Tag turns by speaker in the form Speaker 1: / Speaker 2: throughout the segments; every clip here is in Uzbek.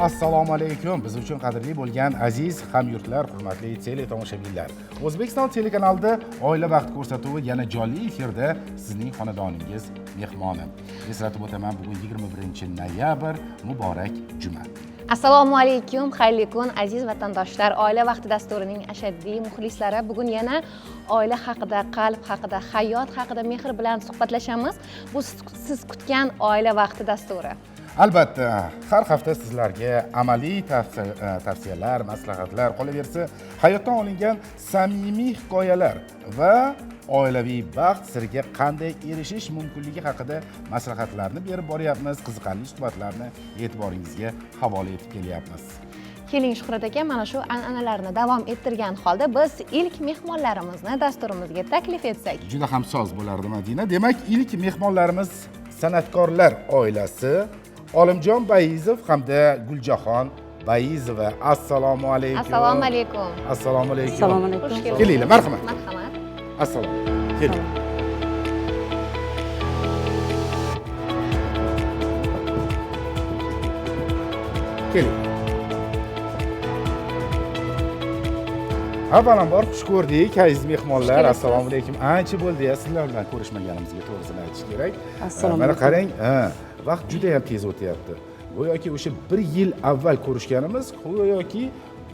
Speaker 1: Assalomu alaykum. Biz uchun qadrli bo'lgan aziz hamyurtlar, hurmatli teletomoshabinlar. O'zbekiston telekanalida Oila vaqti ko'rsatuvi yana jonli efirda sizning xonadoningiz mehmoni. Eslatib o'taman, bugun 21 noyabr, muborak juma.
Speaker 2: Assalomu alaykum, xayrli kun, aziz vatandoshlar. Oila vaqti dasturining ashaddiy muxlislari. Bugun yana oila haqida, qalb haqida, hayot haqida mehr bilan suhbatlashamiz. Bu siz kutgan Oila vaqti dasturi.
Speaker 1: Albatta, har hafta sizlarga amaliy tavsiyalar, maslahatlar, qolaversa, hayotdan olingan samimiy hikoyalar va oilaviy baxt siriga qanday erishish mumkinligi haqida maslahatlarni berib boryapmiz, qiziqarli suhbatlarni e'tiboringizga havola etib kelyapmiz.
Speaker 2: Keling, Shuhrat aka, mana shu an'analarni davom ettirgan holda biz ilk mehmonlarimizni dasturimizga taklif etsak.
Speaker 1: Juda ham soz bo'lardi, Madina. Demak, ilk mehmonlarimiz san'atkorlar oilasi, Olimjon Bayizov hamda Guljahon Bayizova. Assalomu alaykum.
Speaker 2: Assalomu alaykum.
Speaker 1: Assalomu alaykum.
Speaker 3: Assalomu alaykum.
Speaker 2: Xush kelibsiz.
Speaker 1: Kelinglar, marhamat.
Speaker 2: Marhamat.
Speaker 1: Assalomu. Keling. Keling. Avvalambor, xush ko'rdik, aziz mehmonlar.
Speaker 2: Xush kelibsiz.
Speaker 1: Assalomu alaykum. Ancha bo'ldi ya sizlar bilan ko'rishmaganimizga, to'g'risini aytish kerak.
Speaker 3: Assalomu
Speaker 1: Mana
Speaker 3: alaykum.
Speaker 1: qarang, ha, vaqt juda ham tez o'tyapti. Go'yoki o'sha bir yil avval ko'rishganimiz, go'yoki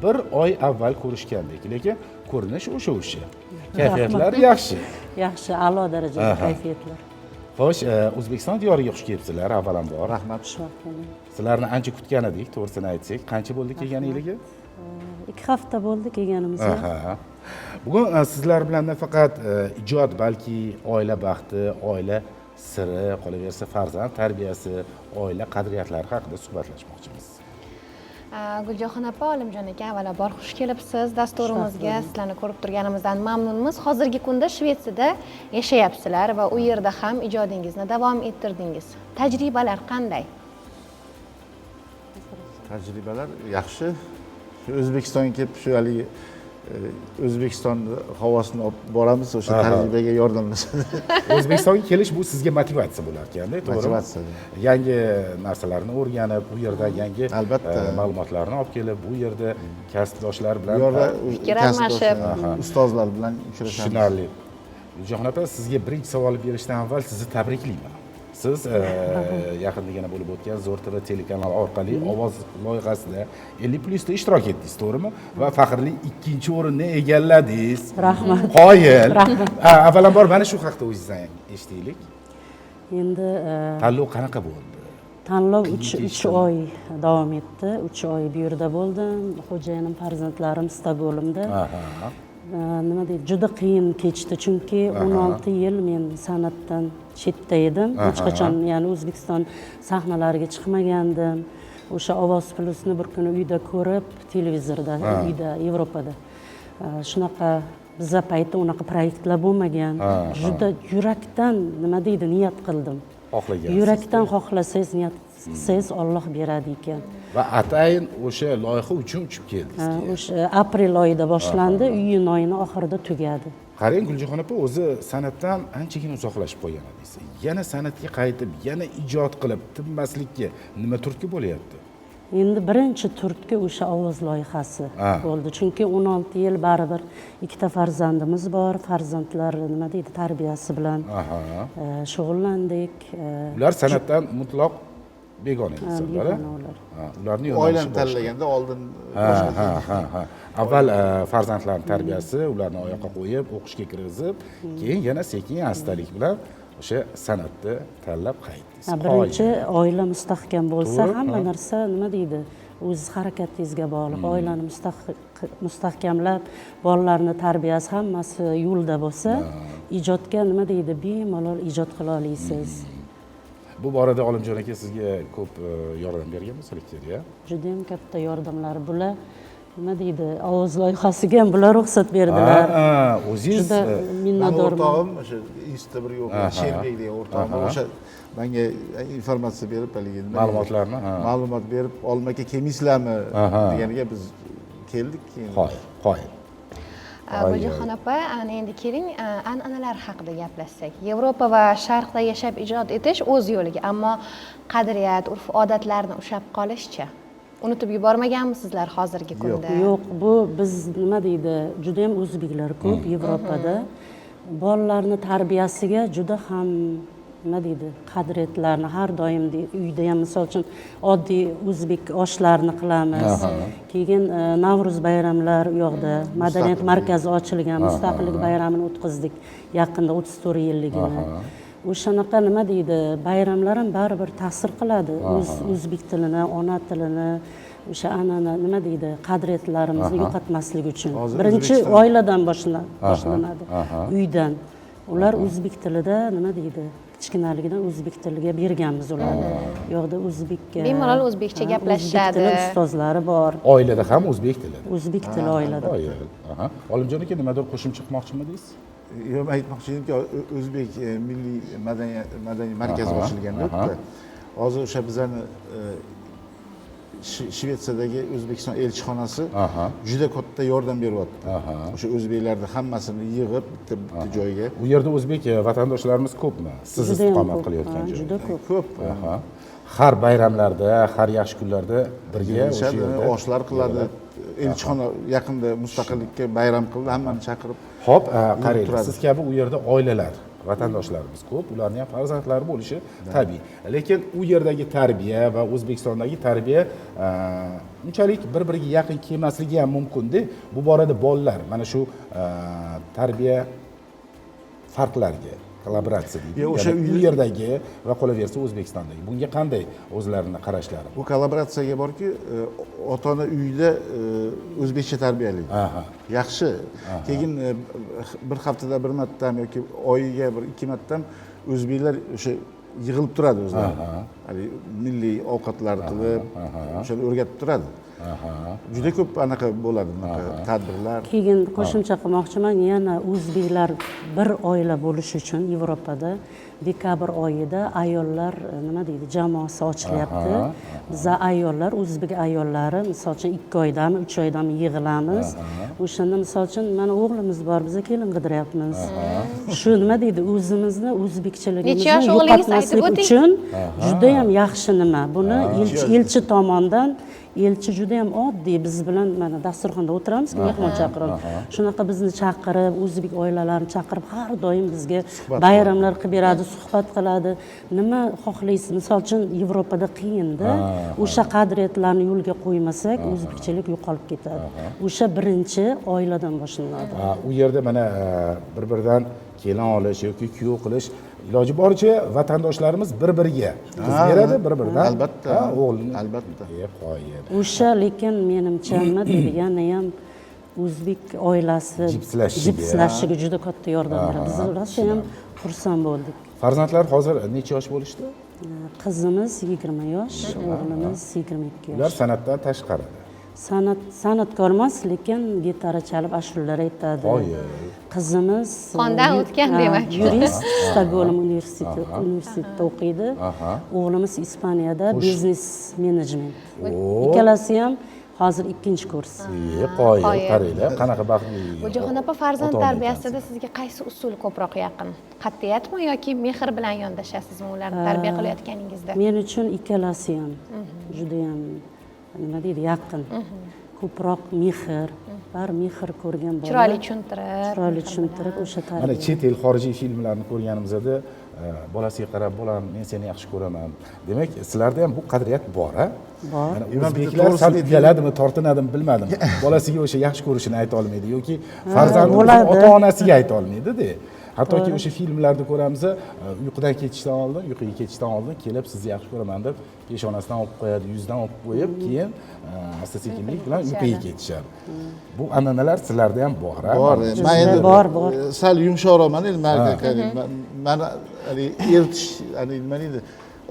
Speaker 1: bir oy avval ko'rishgandek, lekin ko'rinish o'sha. Kayfiyatlar yaxshi.
Speaker 3: Yaxshi, a'lo darajada kayfiyatlar.
Speaker 1: Xo'sh, O'zbekiston diyoriga xush kelibsizlar avvalambor.
Speaker 4: Rahmat.
Speaker 3: Xushvaqt bo'ling.
Speaker 1: Sizlarni ancha kutgan edik, to'g'risini aytsak. Qancha bo'ldi kelganinglarga?
Speaker 3: 2 hafta bo'ldi kelganimizga.
Speaker 1: Aha. Bugun sizlar bilan nafaqat ijod, balki oila baxti, oila siri, qolaversa, farzand tarbiyasi, oila qadriyatlari haqida suhbatlashmoqchimiz.
Speaker 2: Guljahon opa, Olimjon aka, avvalambor xush kelibsiz dasturimizga. Sizlarni ko'rib turganimizdan mamnunmiz. Hozirgi kunda Shvetsiyada yashayapsizlar va u yerda ham ijodingizni davom ettirdingiz. Tajribalar qanday?
Speaker 4: Tajribalar yaxshi. Shu O'zbekistonga kelib, shu haligi O'zbekiston havosini olib boramiz, o'sha tajribaga yordamlashadi.
Speaker 1: O'zbekistonga kelish bu sizga motivatsiya bo'lar ekanda, to'g'rimi?
Speaker 4: Motivatsiya.
Speaker 1: Yangi narsalarni o'rganib, bu yerda yangi
Speaker 4: Albatta.
Speaker 1: ma'lumotlarni olib kelib, bu yerda kasbdoshlar bilan
Speaker 4: Bu yerda
Speaker 2: Fikr
Speaker 4: kasbdoshlar,
Speaker 2: almashib.
Speaker 4: Ustozlar bilan uchrashamiz.
Speaker 1: Tushunarli. Guljahon opa, sizga birinchi savol berishdan avval sizni tabriklayman. Siz yaqindagina bo'lib o'tgan Zo'r TV telekanali orqali Ovoz loyihasida 50 plyusda ishtirok etdingiz, to'g'rimi? Va faxrli ikkinchi o'rinni egalladingiz.
Speaker 3: Rahmat.
Speaker 1: Qoyil.
Speaker 3: Rahmat.
Speaker 1: Ha, avvalambor mana shu haqda o'zingizdan eshitaylik.
Speaker 3: Endi
Speaker 1: Tanlov qanaqa bo'ldi?
Speaker 3: Tanlov
Speaker 1: Qiyin
Speaker 3: uch
Speaker 1: kechdimi?
Speaker 3: 3 oy davom etdi. 3 oy bu yerda bo'ldim. Xo'jayinim, farzandlarim Stokgolmda. Nima deydi, juda qiyin kechdi, chunki 16 yil men san'atdan chetda edim. Hech qachon, ya'ni O'zbekiston sahnalariga chiqmagandim. O'sha Ovoz plyusni bir kuni uyda ko'rib, televizorda, uyda, Yevropada. Shunaqa biza paytda unaqa proyektlar bo'lmagan. Juda yurakdan, nima deydi, niyat qildim.
Speaker 1: Xohlagansiz.
Speaker 3: Yurakdan xohlasangiz, niyat qilsangiz, Olloh beradi ekan.
Speaker 1: Va atayin o'sha loyiha uchun uchib keldingiz keyin.
Speaker 3: O'sha aprel oyida boshlandi, iyun oyini oxirida tugadi.
Speaker 1: Qarang, Guljahon opa, o'zi san'atdan anchagina uzoqlashib qolgan edingiz. Yana san'atga qaytib, yana ijod qilib, tinmaslikka nima turtki bo'lyapti?
Speaker 3: Endi birinchi turtki o'sha Ovoz loyihasi bo'ldi, chunki 16 yil baribir ikkita farzandimiz bor, farzandlar, nima deydi, tarbiyasi bilan shug'ullandik.
Speaker 1: Ular san'atdan mutlaq begona insonlar, a?
Speaker 3: Begona ular.
Speaker 1: Ha, ularni yo'nalishi
Speaker 4: Oilani
Speaker 1: boshqa.
Speaker 4: tanlaganda oldin
Speaker 1: ha
Speaker 4: boshqa.
Speaker 1: ha ha avval farzandlarni tarbiyasi, ularni oyoqqa qo'yib, o'qishga kirgizib, keyin yana sekin astalik bilan o'sha san'atni tanlab qaytdingiz.
Speaker 3: Ha, birinchi oila mustahkam bo'lsa, hamma narsa, nima deydi, o'z harakatingizga bog'liq. Oilani mustahkamlab, bolalarni tarbiyasi, hammasi yo'lda bo'lsa, ijodga, nima deydi, bemalol ijod qila olasiz.
Speaker 1: Bu borada Olimjon aka sizga ko'p yordam bergan bo'lsa kerak, a?
Speaker 3: Judayam katta yordamlar. Bular, nima deydi, Ovoz loyihasiga ham bular ruxsat berdilar.
Speaker 1: Ha, o'zingiz
Speaker 3: Juda
Speaker 4: Mani
Speaker 3: minnatdorman.
Speaker 4: o'rtog'im, o'sha institutda birga o'qigan Sherbek degan o'rtog'im bor. O'sha menga informatsiya berib, haligi nima deydi,
Speaker 1: Ma'lumotlarni, ha.
Speaker 4: ma'lumot berib, "Olim aka, kelmaysizlarmi?" Deganiga biz keldik keyin.
Speaker 1: Qoyil, qoyil.
Speaker 2: Guljahon opa, ana endi keling, an'analar haqida gaplashsak. Yevropa va Sharqda yashab ijod etish o'z yo'liga, ammo qadriyat, urf odatlarni ushlab qolishchi? Unutib yubormaganmisizlar hozirgi kunda?
Speaker 3: Yo'q, bu biz nima deydi, juda ham o'zbeklar ko'p Yevropada. Bolalarni tarbiyasiga juda ham nima deydi, qadriyatlarni har doim uyda ham, misol uchun, oddiy o'zbek oshlarini qilamiz. Keyin Navruz bayramlar, u yoqda madaniyat markazi ochilgan, mustaqillik bayramini o'tkazdik yaqinda, 34 yilligini. O'shanaqa nima deydi, bayramlar ham baribir ta'sir qiladi. O'z o'zbek tilini, ona tilini, o'sha an'ana, nima deydi, qadriyatlarimizni yo'qotmaslik uchun
Speaker 4: Hozir
Speaker 3: birinchi oiladan boshlanadi, uydan. Ular o'zbek tilida, nima deydi, kichkinaligidan o'zbek tiliga berganmiz ularni. U yoqda o'zbek
Speaker 2: Bemalol o'zbekcha
Speaker 3: o'zbek
Speaker 2: gaplashishadi.
Speaker 3: tili ustozlari bor.
Speaker 1: Oilada ham o'zbek tili.
Speaker 3: O'zbek tili oilada.
Speaker 1: Olimjon aka, nimadir qo'shimcha qilmoqchimidingiz?
Speaker 4: Yo'q, men aytmoqchi edimki, o'zbek milliy madaniy markazi ochilganda u yerda. Hozir o'sha bizani Shvetsiyadagi O'zbekiston elchixonasi juda katta yordam beryapti. O'sha o'zbeklarni hammasini yig'ib bitta bitta joyga.
Speaker 1: U yerda o'zbek vatandoshlarimiz ko'pmi? Siz
Speaker 3: Judayam
Speaker 1: istiqomat
Speaker 3: ko'p,
Speaker 1: qilayotgan joyda.
Speaker 3: Juda ko'p.
Speaker 4: Ko'p.
Speaker 1: Har bayramlarda, har yaxshi kunlarda birga o'sha yerda
Speaker 4: oshlar qiladi. Elchixona yaqinda mustaqillikka bayram qildi, hammani chaqirib.
Speaker 1: Xo'p, qarang,
Speaker 4: turadi.
Speaker 1: siz kabi u yerda oilalar, vatandoshlarimiz ko'p, ularning ham farzandlari bo'lishi tabiiy. Lekin u yerdagi tarbiya va O'zbekistondagi tarbiya unchalik bir-biriga yaqin kelmasligi ham mumkin-da. Bu borada bolalar mana shu tarbiya farqlariga, kollaboratsiya deydi.
Speaker 4: O'sha
Speaker 1: Ya'ni u yerdagi va qolaversa O'zbekistondagi. Bunga qanday o'zlarini qarashlari?
Speaker 4: Bu kollaboratsiyaga borki, ota-ona uyda o'zbekcha tarbiyalaydi. Yaxshi. Keyin bir haftada bir martam yoki oyiga bir ikki martam o'zbeklar o'sha yig'ilib turadi o'zlari. Haligi milliy ovqatlar qilib, o'shani o'rgatib turadi. Juda ko'p anaqa bo'ladi, bunaqa tadbirlar.
Speaker 3: Keyin qo'shimcha qilmoqchiman, yana o'zbeklar bir oila bo'lish uchun Yevropada dekabr oyida ayollar nima deydi, jamoasi ochilyapti. Biza ayollar, o'zbek ayollari, misol uchun, 2 oydami, 3 oydami yig'ilamiz. O'shanda, misol uchun, mana o'g'limiz bor, biza kelin qidiryapmiz. Shu nima deydi, o'zimizni o'zbekchiligimizni
Speaker 2: Necha yosh o'g'lingiz, aytib
Speaker 3: yo'qotmaslik
Speaker 2: o'ting.
Speaker 3: uchun juda ham yaxshi nima. Buni elchi tomonidan, elchi juda ham oddiy biz bilan mana dasturxonda o'tiramiz, mehmon chaqirib, shunaqa bizni chaqirib, o'zbek oilalarini chaqirib, har doim bizga bayramlar qilib beradi, suhbat qiladi. Nima xohlaysiz? Misol uchun, Yevropada qiyinda, o'sha qadriyatlarni yo'lga qo'ymasak, o'zbekchilik yo'qolib ketadi. O'sha birinchi oiladan boshlanadi.
Speaker 1: U yerda mana bir-biridan kelin olish yoki kuyov qilish iloji boricha vatandoshlarimiz bir-biriga qiz beradi, bir-biridan.
Speaker 4: Albatta.
Speaker 1: O'g'lini.
Speaker 4: Albatta.
Speaker 1: Qoyil.
Speaker 3: O'sha, lekin menimcha, nima deydi, yana ham o'zbek oilasi
Speaker 1: Jipslashishiga.
Speaker 3: jipslashishiga juda katta yordam beradi. Biz rosa ham xursand bo'ldik.
Speaker 1: Farzandlar hozir necha yosh bo'lishdi?
Speaker 3: Qizimiz 20 yosh, o'g'limiz 22
Speaker 1: Ular
Speaker 3: yosh.
Speaker 1: san'atdan tashqarida.
Speaker 3: San'atkor emas, lekin gitara chalib ashulalar aytadi.
Speaker 1: Qoyil.
Speaker 3: Qizimiz
Speaker 2: Qondan o'tgan demak.
Speaker 3: Yurist, Stokgolm universitetida o'qiydi. O'g'limiz Ispaniyada biznes menejment. Ikkalasi ham hozir ikkinchi kurs.
Speaker 1: Qoyil,
Speaker 2: Qoyil.
Speaker 1: qaranglar, qanaqa baxtli.
Speaker 2: Guljohon opa, farzand
Speaker 1: ota-ona
Speaker 2: tarbiyasida sizga qaysi usul ko'proq yaqin? Qat'iyatmi yoki mehr bilan yondashasizmi ularni tarbiya qilayotganingizda?
Speaker 3: Men uchun ikkalasi ham judayam, nima deydi, yaqin. Ko'proq mehr, bari mehr ko'rgan bola.
Speaker 2: Chiroyli tushuntirib,
Speaker 3: Chiroyli tushuntirib, o'sha
Speaker 1: Mana
Speaker 3: tarbiya.
Speaker 1: chet el, xorijiy filmlarni ko'rganimizda bolasiga qarab, bolam, men seni yaxshi ko'raman. Demak, sizlarda ham bu qadriyat bor, a?
Speaker 3: Bor.
Speaker 1: Mana
Speaker 4: Men bitta
Speaker 1: o'zbeklar
Speaker 4: to'g'risini
Speaker 1: sal
Speaker 4: aytaymi?
Speaker 1: uyaladimi, tortinadimi, bilmadim. Bolasiga o'sha yaxshi ko'rishini ayta olmaydi yoki farzandi
Speaker 3: Bo'ladi.
Speaker 1: ota-onasiga ayta olmaydi-da. Hattoki o'sha filmlarda ko'ramiz, uyqudan ketishdan oldin, uyquga ketishdan oldin kelib sizni yaxshi ko'raman deb peshonasidan o'pib qo'yadi, yuzidan o'pib qo'yib, keyin asta-sekinlik bilan uyquga ketishadi. Bu an'analar sizlarda ham bor, a?
Speaker 4: Bor.
Speaker 3: Bizda
Speaker 4: Men endi
Speaker 3: bor, bor.
Speaker 4: Sal yumshoqroqman endi, mani haligi eritish, haligi nima deydi,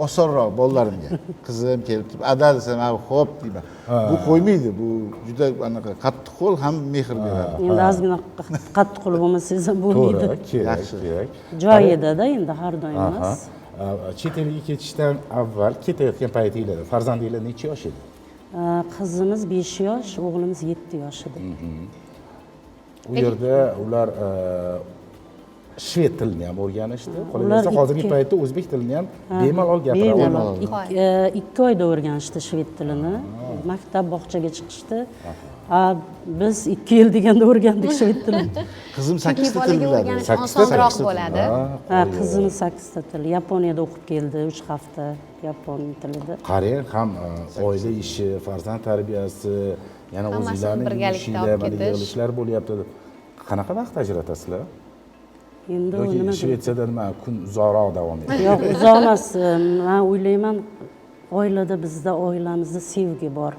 Speaker 4: osonroq bolalarimga. Qizim kelib turib, ada desam, ha, xo'p deyman. Bu qo'ymaydi, bu juda anaqa qattiq qo'l ham mehr beradi.
Speaker 3: Endi ozgina qattiq qo'l bo'lmasangiz ham bo'lmaydi.
Speaker 1: To'g'ri, kerak,
Speaker 4: Yaxshi.
Speaker 1: kerak.
Speaker 3: Joyida-da endi, har doim emas.
Speaker 1: Chet elga ketishdan avval, ketayotgan paytinglarda farzandinglar necha yosh edi?
Speaker 3: Qizimiz 5 yosh, o'g'limiz 7 yosh edi.
Speaker 1: U yerda ular Shved tilini ham o'rganishdi. Qolaversa, hozirgi paytda o'zbek tilini ham bemalol gapira
Speaker 3: Bemalol.
Speaker 1: oladi.
Speaker 3: 2 oyda o'rganishdi shved tilini. Maktab, bog'chaga chiqishdi. A biz 2 yil deganda o'rgandik shved tilini.
Speaker 4: Qizim
Speaker 2: Chunki
Speaker 4: sakkizta til
Speaker 2: bolaga
Speaker 4: biladi.
Speaker 2: o'rganish
Speaker 1: Sakkizta,
Speaker 2: osonroq
Speaker 1: sakkizta.
Speaker 2: bo'ladi.
Speaker 3: Ha, qizim sakkizta til. Yaponiyada o'qib keldi 3 hafta yapon tilida.
Speaker 1: Qarang, ham oila ishi, farzand tarbiyasi, yana
Speaker 2: Hammasini
Speaker 1: o'zinglarni
Speaker 2: birgalikda
Speaker 1: ishinglar,
Speaker 2: olib
Speaker 1: mana
Speaker 2: ketish.
Speaker 1: yig'ilishlar bo'lyapti. Qanaqa vaqt ajratasizlar?
Speaker 3: Endi u
Speaker 1: Yoki
Speaker 3: nima deydi?
Speaker 1: Shvetsiyada nima, kun uzoqroq davom etadi?
Speaker 3: Yo'q, uzoq emas. Man o'ylayman, oilada, bizda, oilamizda sevgi bor.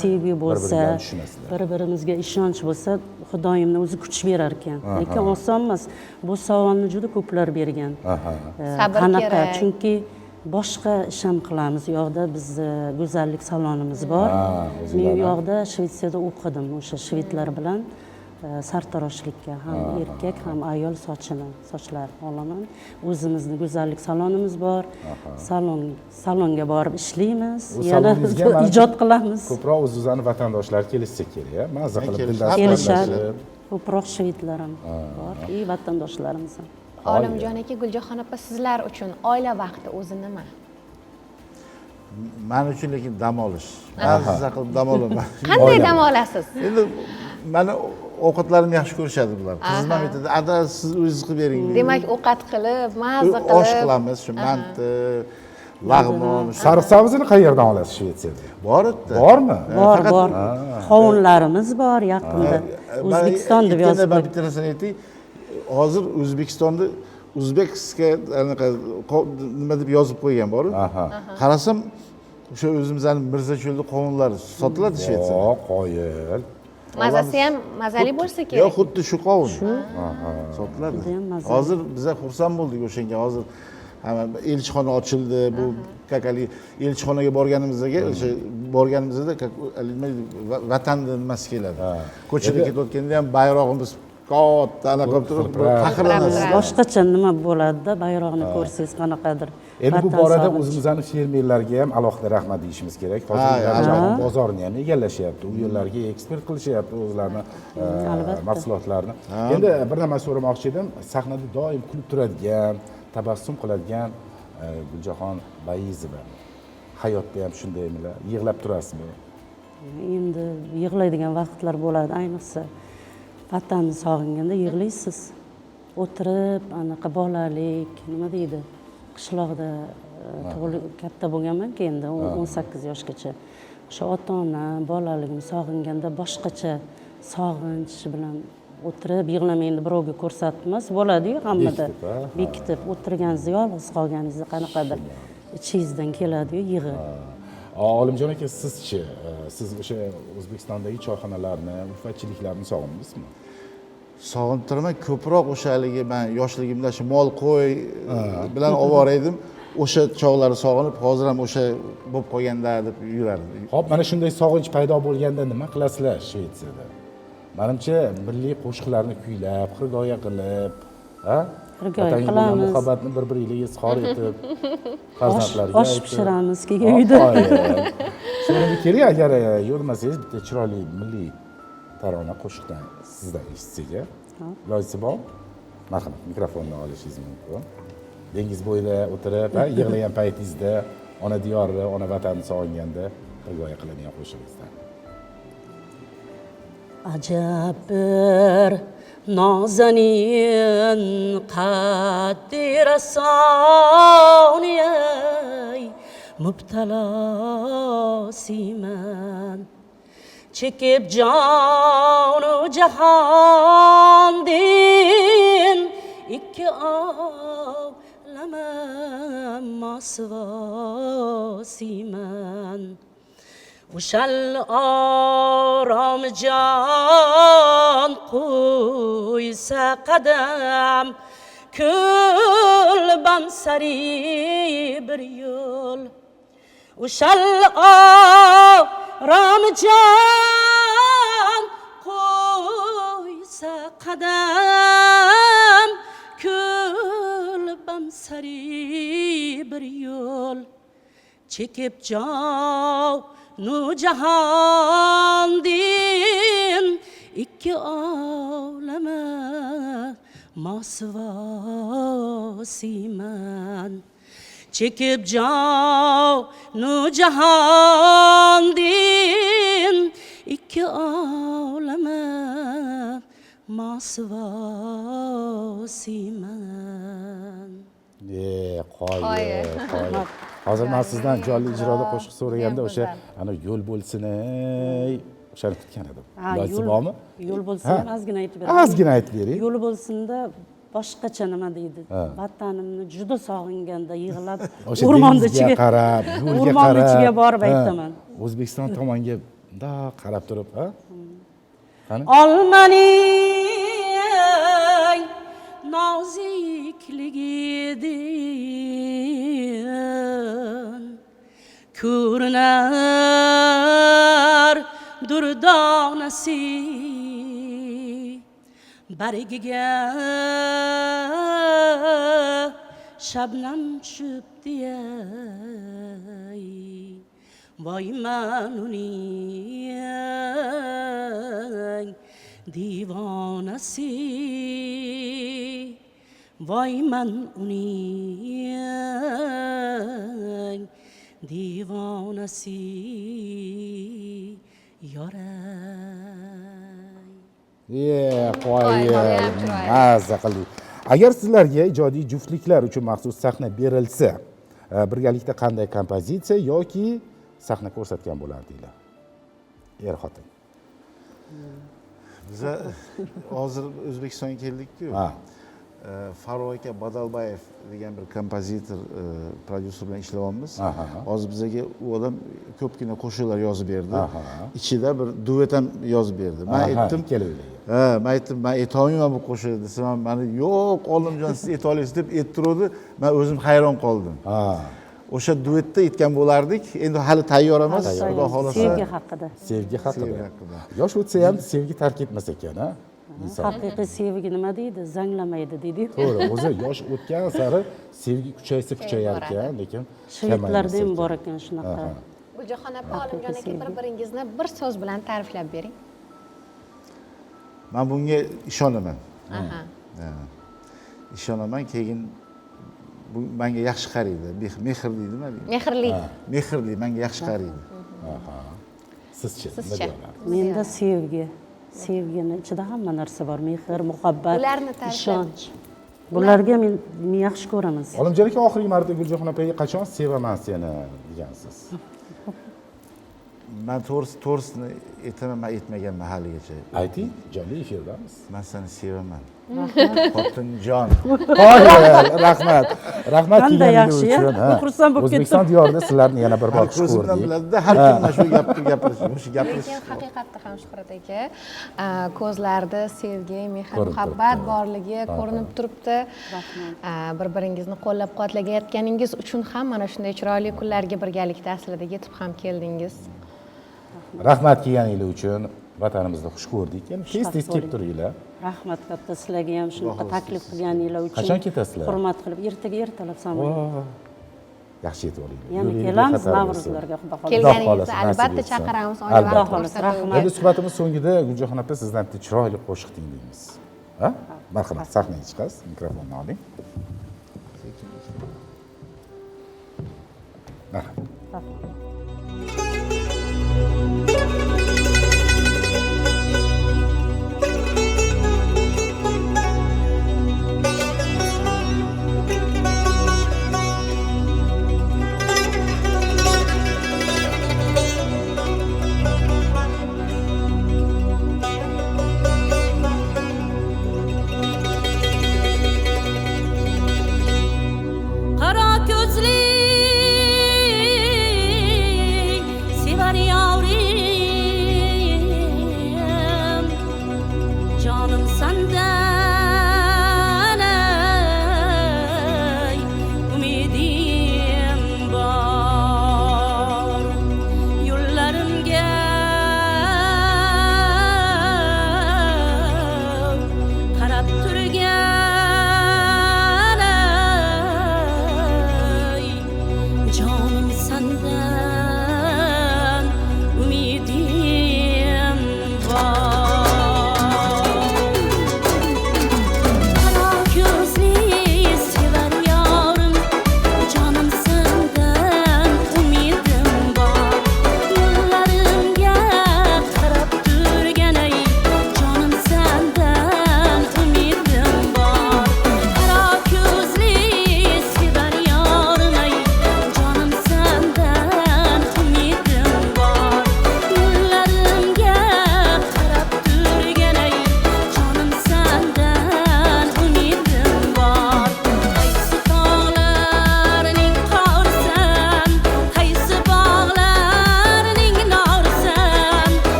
Speaker 3: Sevgi bo'lsa,
Speaker 1: Bir-biringlarni tushunasizlar.
Speaker 3: bir birimizga ishonch bo'lsa, Xudoyimni o'zi kuch berar ekan. Lekin oson emas. Bu savolni juda ko'plar bergan.
Speaker 2: Sabr
Speaker 3: Qanaqa?
Speaker 2: kerak.
Speaker 3: Chunki boshqa ish ham qilamiz. U yoqda bizni go'zallik salonimiz bor.
Speaker 1: Ha,
Speaker 3: Men u
Speaker 1: o'zinglarni.
Speaker 3: yoqda, Shvetsiyada o'qidim o'sha shvedlar bilan sartaroshlikka, ham erkak, ham ayol sochini, sochlarini olaman. O'zimizni go'zallik salonimiz bor. Salonga borib ishlaymiz,
Speaker 1: U
Speaker 3: yana
Speaker 1: saloningizga manimcha
Speaker 3: ijod qilamiz.
Speaker 1: Ko'proq o'zimizni vatandoshlar kelishsa kerak, a? Maza qilib
Speaker 4: Kelishadi.
Speaker 1: dildan
Speaker 3: Kelishadi.
Speaker 1: suhbatlashib.
Speaker 3: Ko'proq shvedlar ham bor и vatandoshlarimiz ham.
Speaker 2: Olimjon aka, Guljahon opa, sizlar uchun oila vaqti o'zi nima?
Speaker 4: Man uchun lekin dam olish. Mazza qilib dam olaman.
Speaker 2: Qanday dam olasiz?
Speaker 4: Endi mani ovqatlarimni yaxshi ko'rishadi bular. Qizim ham aytadi, "Ada, siz o'zingiz qilib bering."
Speaker 2: Demak, ovqat qilib, mazza qilib.
Speaker 4: Osh qilamiz, shu manti, lag'mon.
Speaker 1: Sariq sabzini qayerdan olasiz Shvetsiyada?
Speaker 4: Bor yerda.
Speaker 1: Bormi?
Speaker 3: Bor.
Speaker 4: Faqat-
Speaker 3: Bor, qovunlarimiz bor yaqinda. O'zbekiston deb yozib
Speaker 4: Man
Speaker 3: qo'yib.
Speaker 4: bitta narsani aytay. Hozir O'zbekistonda "узбекская" anaqa nima deb yozib qo'ygan bor. Qarasam, o'sha o'zimizni Mirzacho'lda qovunlar sotiladi Shvetsiyada.
Speaker 1: O, qoyil.
Speaker 2: Mazasi ham mazali bo'lsa
Speaker 4: Yo'q,
Speaker 2: kerak.
Speaker 4: xuddi shu qovun. Sotiladi.
Speaker 3: Judayam mazali.
Speaker 4: Hozir biza xursand bo'ldik o'shanga. Hozir hamma elchixona ochildi. Bu как haligi elchixonaga borganimizda, o'sha borganimizda, как haligi nima deydi, vatanni nimasi keladi. Ko'chada ketayotganda ham bayrog'imiz katta anaqa qilib turib faxrlanasiz.
Speaker 3: Boshqacha nima bo'ladida, bayroqni ko'rsangiz, qanaqadir
Speaker 1: Endi bu
Speaker 3: vatan
Speaker 1: borada
Speaker 3: sog'inchi.
Speaker 1: o'zimizni fermerlarga ham alohida rahmat deyishimiz kerak. Hozir ular jahon bozorini ham egallashyapti, u yerlarga eksport qilishyapti o'zlarini mahsulotlarini. Endi bir nima so'ramoqchi edim. Sahnada doim kulib turadigan, tabassum qiladigan Guljahon Bayizova hayotda ham shundaymilar? Yig'lab turasizmi?
Speaker 3: Endi yig'laydigan vaqtlar bo'ladi, ayniqsa vatanni sog'inganda yig'laysiz o'tirib. Anaqa bolalik, nima deydi, qishloqda tug'ilib katta bo'lganmanku endi 18 yoshgacha. O'sha ota onam, bolaligimni sog'inganda boshqacha sog'inch bilan o'tirib yig'lamay, endi birovga ko'rsatib emas, bo'ladiyu hammada.
Speaker 1: Bekitib, ha?
Speaker 3: Bekitib o'tirganingizda, yolg'iz qolganingizda qanaqadir ichingizdan keladiyu yig'i.
Speaker 1: Olimjon aka, sizchi, siz o'sha O'zbekistondagi choyxonalarni, ulfatchiliklarni sog'indingizmi?
Speaker 4: Sog'inib turaman. Ko'proq o'sha haligi man yoshligimda shu mol, qo'y bilan ovora edim. O'sha chog'larni sog'inib, hozir ham o'sha bo'lib qolganda deb yurardim.
Speaker 1: Ho'p, mana shunday sog'inch paydo bo'lganda nima qilasizlar Shvetsiyada? Manimcha, milliy qo'shiqlarni kuylab, xirgoya qilib, ha?
Speaker 3: Xirgoya
Speaker 1: Vatanga bo'lgan
Speaker 3: qilamiz.
Speaker 1: muhabbatni bir biriga izhor etib, farzandlarga
Speaker 3: Osh
Speaker 1: aytib.
Speaker 3: pishiramiz keyin uyda.
Speaker 1: Shu o'rinda kerak, agar yo'q demasangiz, bitta chiroyli milliy tarona qo'shiqdan sizdan eshitsak, a? Ilojisi bormi? Marhamat, mikrofonni olishingiz mumkin. Dengiz bo'yida o'tirib, ha, yig'lagan paytingizda, ona diyorni, ona vatanni sog'inganda xirgoya qiladigan qo'shig'ingizdan.
Speaker 3: Ajab bir nozanin qaddi rasoniyay mubtalosiman, chekib jonu jahondin ikki olamam mosivosiman. O'shal orom jon qo'ysa qadam kulbam sari bir yo'l, o'shal orom jon qo'ysa qadam kulbam sari bir yo'l, chekib jonu jahondin ikki olama. mosvosiman. Chekib jonu jahondin ikki olama mosvosiman.
Speaker 1: Qoyil, qoyil. Hozir men sizdan jonli ijroda qo'shiq so'raganda o'sha ana yo'l bo'lsin ey o'shani kutgan edim. Iloji bormi?
Speaker 3: Yo'l bo'lsin ozgina aytib beraman.
Speaker 1: Ozgina aytib bering.
Speaker 3: Yo'l bo'lsinda boshqacha nima deydi? Vatanimni juda sog'inganda yig'lab o'rmonni ichiga
Speaker 1: qarab, yo'lga
Speaker 3: o'rmonni ichiga borib aytaman.
Speaker 1: O'zbekiston tomonga bundoq qarab turib, ha? Qani?
Speaker 3: Olmaning nozikligidan ko'rinar durdonasi, bargiga shabnam tushibdi ey, voy man uning divonasi, voy man uning divonasi yoray.
Speaker 1: Qoyil, mazza qildik. Agar sizlarga ijodiy juftliklar uchun maxsus sahna berilsa, birgalikda qanday kompozitsiya yoki sahna ko'rsatgan bo'lardinglar? Er xotin.
Speaker 4: Biza hozir O'zbekistonga keldik-ku. Farruh aka Badalbayev degan bir kompozitor, prodyuser bilan ishlayapmiz. Hozir bizga u odam ko'pgina qo'shiqlar yozib berdi. Ichida bir duet ham yozib berdi. Men aytdim, ha, men aytdim, men aytolmayman bu qo'shiqni desam, meni yo'q, Olimjon siz ayta olasiz deb ayttirdi. Men o'zim hayron qoldim. O'sha duetda aytgan bo'lardik. Endi hali tayyor emas, Xudo xolasa.
Speaker 3: Sevgi haqida.
Speaker 1: Sevgi haqida. Yosh o'tsa ham sevgi tark etmas ekan, ha?
Speaker 3: Haqiqiy sevgi nima deydi? Zanglamaydi deydi-ku.
Speaker 1: To'g'ri, o'zi yosh o'tgan sari sevgi kuchaysa kuchayar ekan, lekin
Speaker 3: shvedlarda ham bor ekan shunaqa.
Speaker 2: Guljahon opa, Olimjon aka, bir-biringizni bir so'z bilan ta'riflab bering.
Speaker 4: Men bunga ishonaman. Ishonaman, keyin bu menga yaxshi qaraydi. Mehr deydimi?
Speaker 2: Mehrli.
Speaker 4: Mehrli, menga yaxshi qaraydi.
Speaker 1: Sizchi, nima deyapsiz?
Speaker 3: Menda sevgi. Sevgini ichida hamma narsa bor. Mehr, muhabbat, ishonch. Bularga men yaxshi ko'raman.
Speaker 1: Olimjon aka, oxirgi marta Guljahon opaga qachon sevaman seni degansiz?
Speaker 4: Men to'g'risini aytaman, men aytmaganman haligacha.
Speaker 1: Ayting, jonli efirdamiz.
Speaker 4: Men seni sevaman. Xotinjon.
Speaker 1: Qoyil, rahmat. Rahmat kelganingiz uchun.
Speaker 3: Xursand bo'lib ketdim.
Speaker 1: O'zbekiston diyorida sizlarni yana bir bor xush ko'rdik.
Speaker 4: Ko'zimdan biladida, har kim mana shu gapni gapirish, o'sha gapirish.
Speaker 2: Lekin haqiqatda ham Shuhrat aka, ko'zlarda sevgi, mehr, muhabbat borligi ko'rinib turibdi. Bir-biringizni qo'llab-quvvatlayotganingiz uchun ham mana shunday chiroyli kunlarga birgalikda aslida yetib ham keldingiz.
Speaker 1: Rahmat kelganingiz uchun. Vatanimizda xush ko'rdik. Yana tez-tez kelib turinglar.
Speaker 3: Rahmat katta sizlarga ham shunaqa taklif qilganinglar uchun.
Speaker 1: Qachon ketasizlar?
Speaker 3: Hurmat qilib ertaga ertalab samolyot.
Speaker 1: Yaxshi yetib olinglar.
Speaker 3: Yana kelamiz Navro'zlarga, Xudo xohlasa.
Speaker 2: Kelganingizda albatta chaqiramiz.
Speaker 3: Xudo xohlasa, rahmat.
Speaker 1: Endi suhbatimiz so'ngida Guljahon opa sizdan bitta chiroyli qo'shiq tinglaymiz. Ha? Marhamat, sahnaga chiqasiz, mikrofonni oling. Marhamat.
Speaker 3: Qara ko'zli sevar yoring,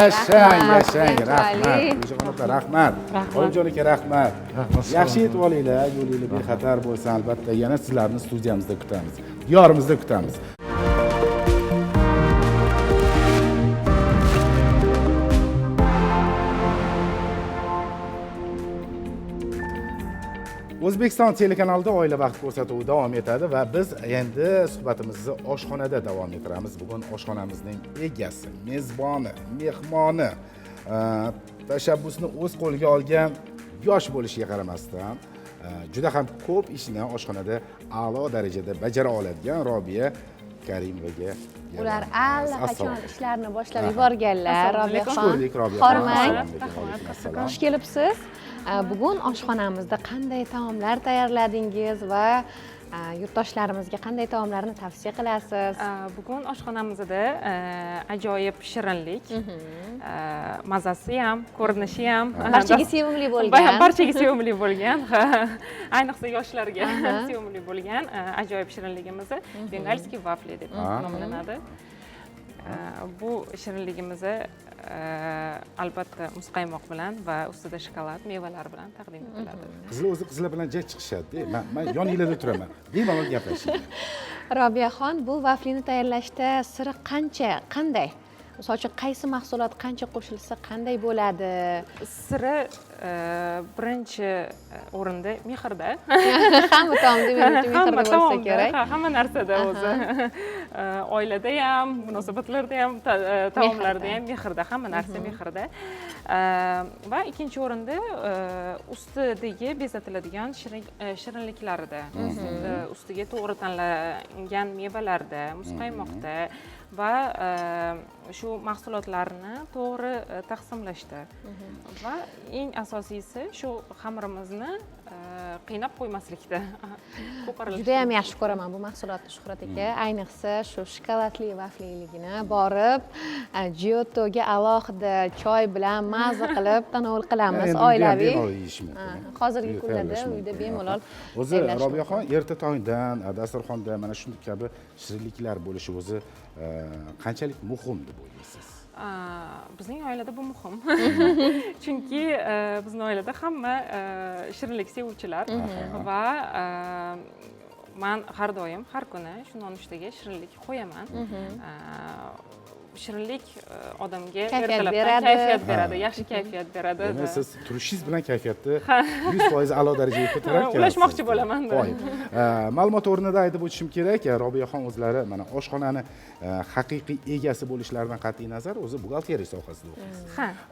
Speaker 1: Yashang,
Speaker 2: Rahmat,
Speaker 1: yashang, rahmat.
Speaker 2: chiroyli.
Speaker 1: Guljohon opa, rahmat. Olimjon aka, rahmat. Yaxshi yetib olinglar, yo'linglar bexatar bo'lsin, albatta. Yana sizlarni studiyamizda kutamiz. Diyorimizda kutamiz. O'zbekiston telekanalida Oila vaqti ko'rsatuvi davom etadi va biz endi suhbatimizni oshxonada davom ettiramiz. Bugun oshxonamizning egasi, mezboni, mehmoni, tashabbusni o'z qo'liga olgan yosh bo'lishiga qaramasdan, juda ham ko'p ishni oshxonada a'lo darajada bajara oladigan Robiya Karimovaga
Speaker 2: Ular allaqachon ishlarni boshlab yuborganlar. Robiyaxon.
Speaker 1: Xush ko'rdik, Robiyaxon.
Speaker 2: Hormang.
Speaker 1: Assalomu alaykum.
Speaker 2: Xush kelibsiz. Bugun oshxonamizda qanday taomlar tayyorladingiz va yurtdoshlarimizga qanday taomlarni tavsiya qilasiz?
Speaker 5: Bugun oshxonamizda ajoyib shirinlik, mazasi ham, ko'rinishi ham
Speaker 2: Barchaga sevimli bo'lgan.
Speaker 5: Barchaga sevimli bo'lgan, ha, ayniqsa yoshlarga sevimli bo'lgan ajoyib shirinligimiz bengalskiy vafli deb nomlanadi. Bu shirinligimizni albatta muzqaymoq bilan va ustida shokolad mevalar bilan taqdim etiladi.
Speaker 1: Qizlar o'zi qizlar bilan jay chiqishadi-da. Men yoninglarda turaman. Bemalol gaplashinglar.
Speaker 2: Robiyaxon, bu vaflini tayyorlashda siri qancha, qanday? Misol uchun qaysi mahsulot qancha qo'shilsa qanday bo'ladi?
Speaker 5: Siri birinchi o'rinda mehrda.
Speaker 2: Hamma taomda menimcha mehrda
Speaker 5: Hamma
Speaker 2: bo'lsa
Speaker 5: taomda,
Speaker 2: kerak.
Speaker 5: ha, hamma narsada o'zi. Oilada ham, munosabatlarda ham, taomlarda ham mehrda, hamma narsa mehrda. Va ikkinchi o'rinda ustidagi bezatiladigan shirinliklarida, ustiga to'g'ri tanlangan mevalarda, muzqaymoqda va shu mahsulotlarni to'g'ri taqsimlashda. Va eng asosiysi shu xamirimizni qiynab qo'ymaslikda. Ko'p aralashtirib.
Speaker 2: Juda ham yaxshi ko'raman bu mahsulotni, Shuhrat aka. Ayniqsa shu shokoladli vafliligini borib, Giottoga alohida choy bilan maza qilib tanovul qilamiz
Speaker 1: Endi uyda ham
Speaker 2: oilaviy.
Speaker 1: bemalol yeyish mumkin.
Speaker 2: Ha, hozirgi
Speaker 1: Uyda
Speaker 2: kunlarda
Speaker 1: tayyorlash
Speaker 2: uyda
Speaker 1: mumkin.
Speaker 2: bemalol
Speaker 1: O'zi
Speaker 2: tayyorlash
Speaker 1: Robiyaxon,
Speaker 2: mumkin.
Speaker 1: erta tongdan dasturxonda mana shu kabi shirinliklar bo'lishi o'zi qanchalik muhim deb o'ylaysiz?
Speaker 5: Bizning oilada bu muhim. Chunki bizning oilada hamma shirinlik sevuvchilar va man har doim, har kuni shu nonushtaga shirinlik qo'yaman. Shirinlik odamga
Speaker 2: Kayfiyat
Speaker 5: ertalabdan
Speaker 2: beradi.
Speaker 5: kayfiyat beradi, yaxshi kayfiyat beradi.
Speaker 1: Demak, siz turishingiz bilan kayfiyatni 100% a'lo darajaga ko'tarar ekansiz.
Speaker 5: Ulashmoqchi bo'laman.
Speaker 1: Qo'y. Ma'lumot o'rnida aytib o'tishim kerak, Robiyaxon o'zlari mana oshxonani haqiqiy egasi bo'lishlaridan qat'iy nazar o'zi buxgalteriya sohasida o'qiysiz.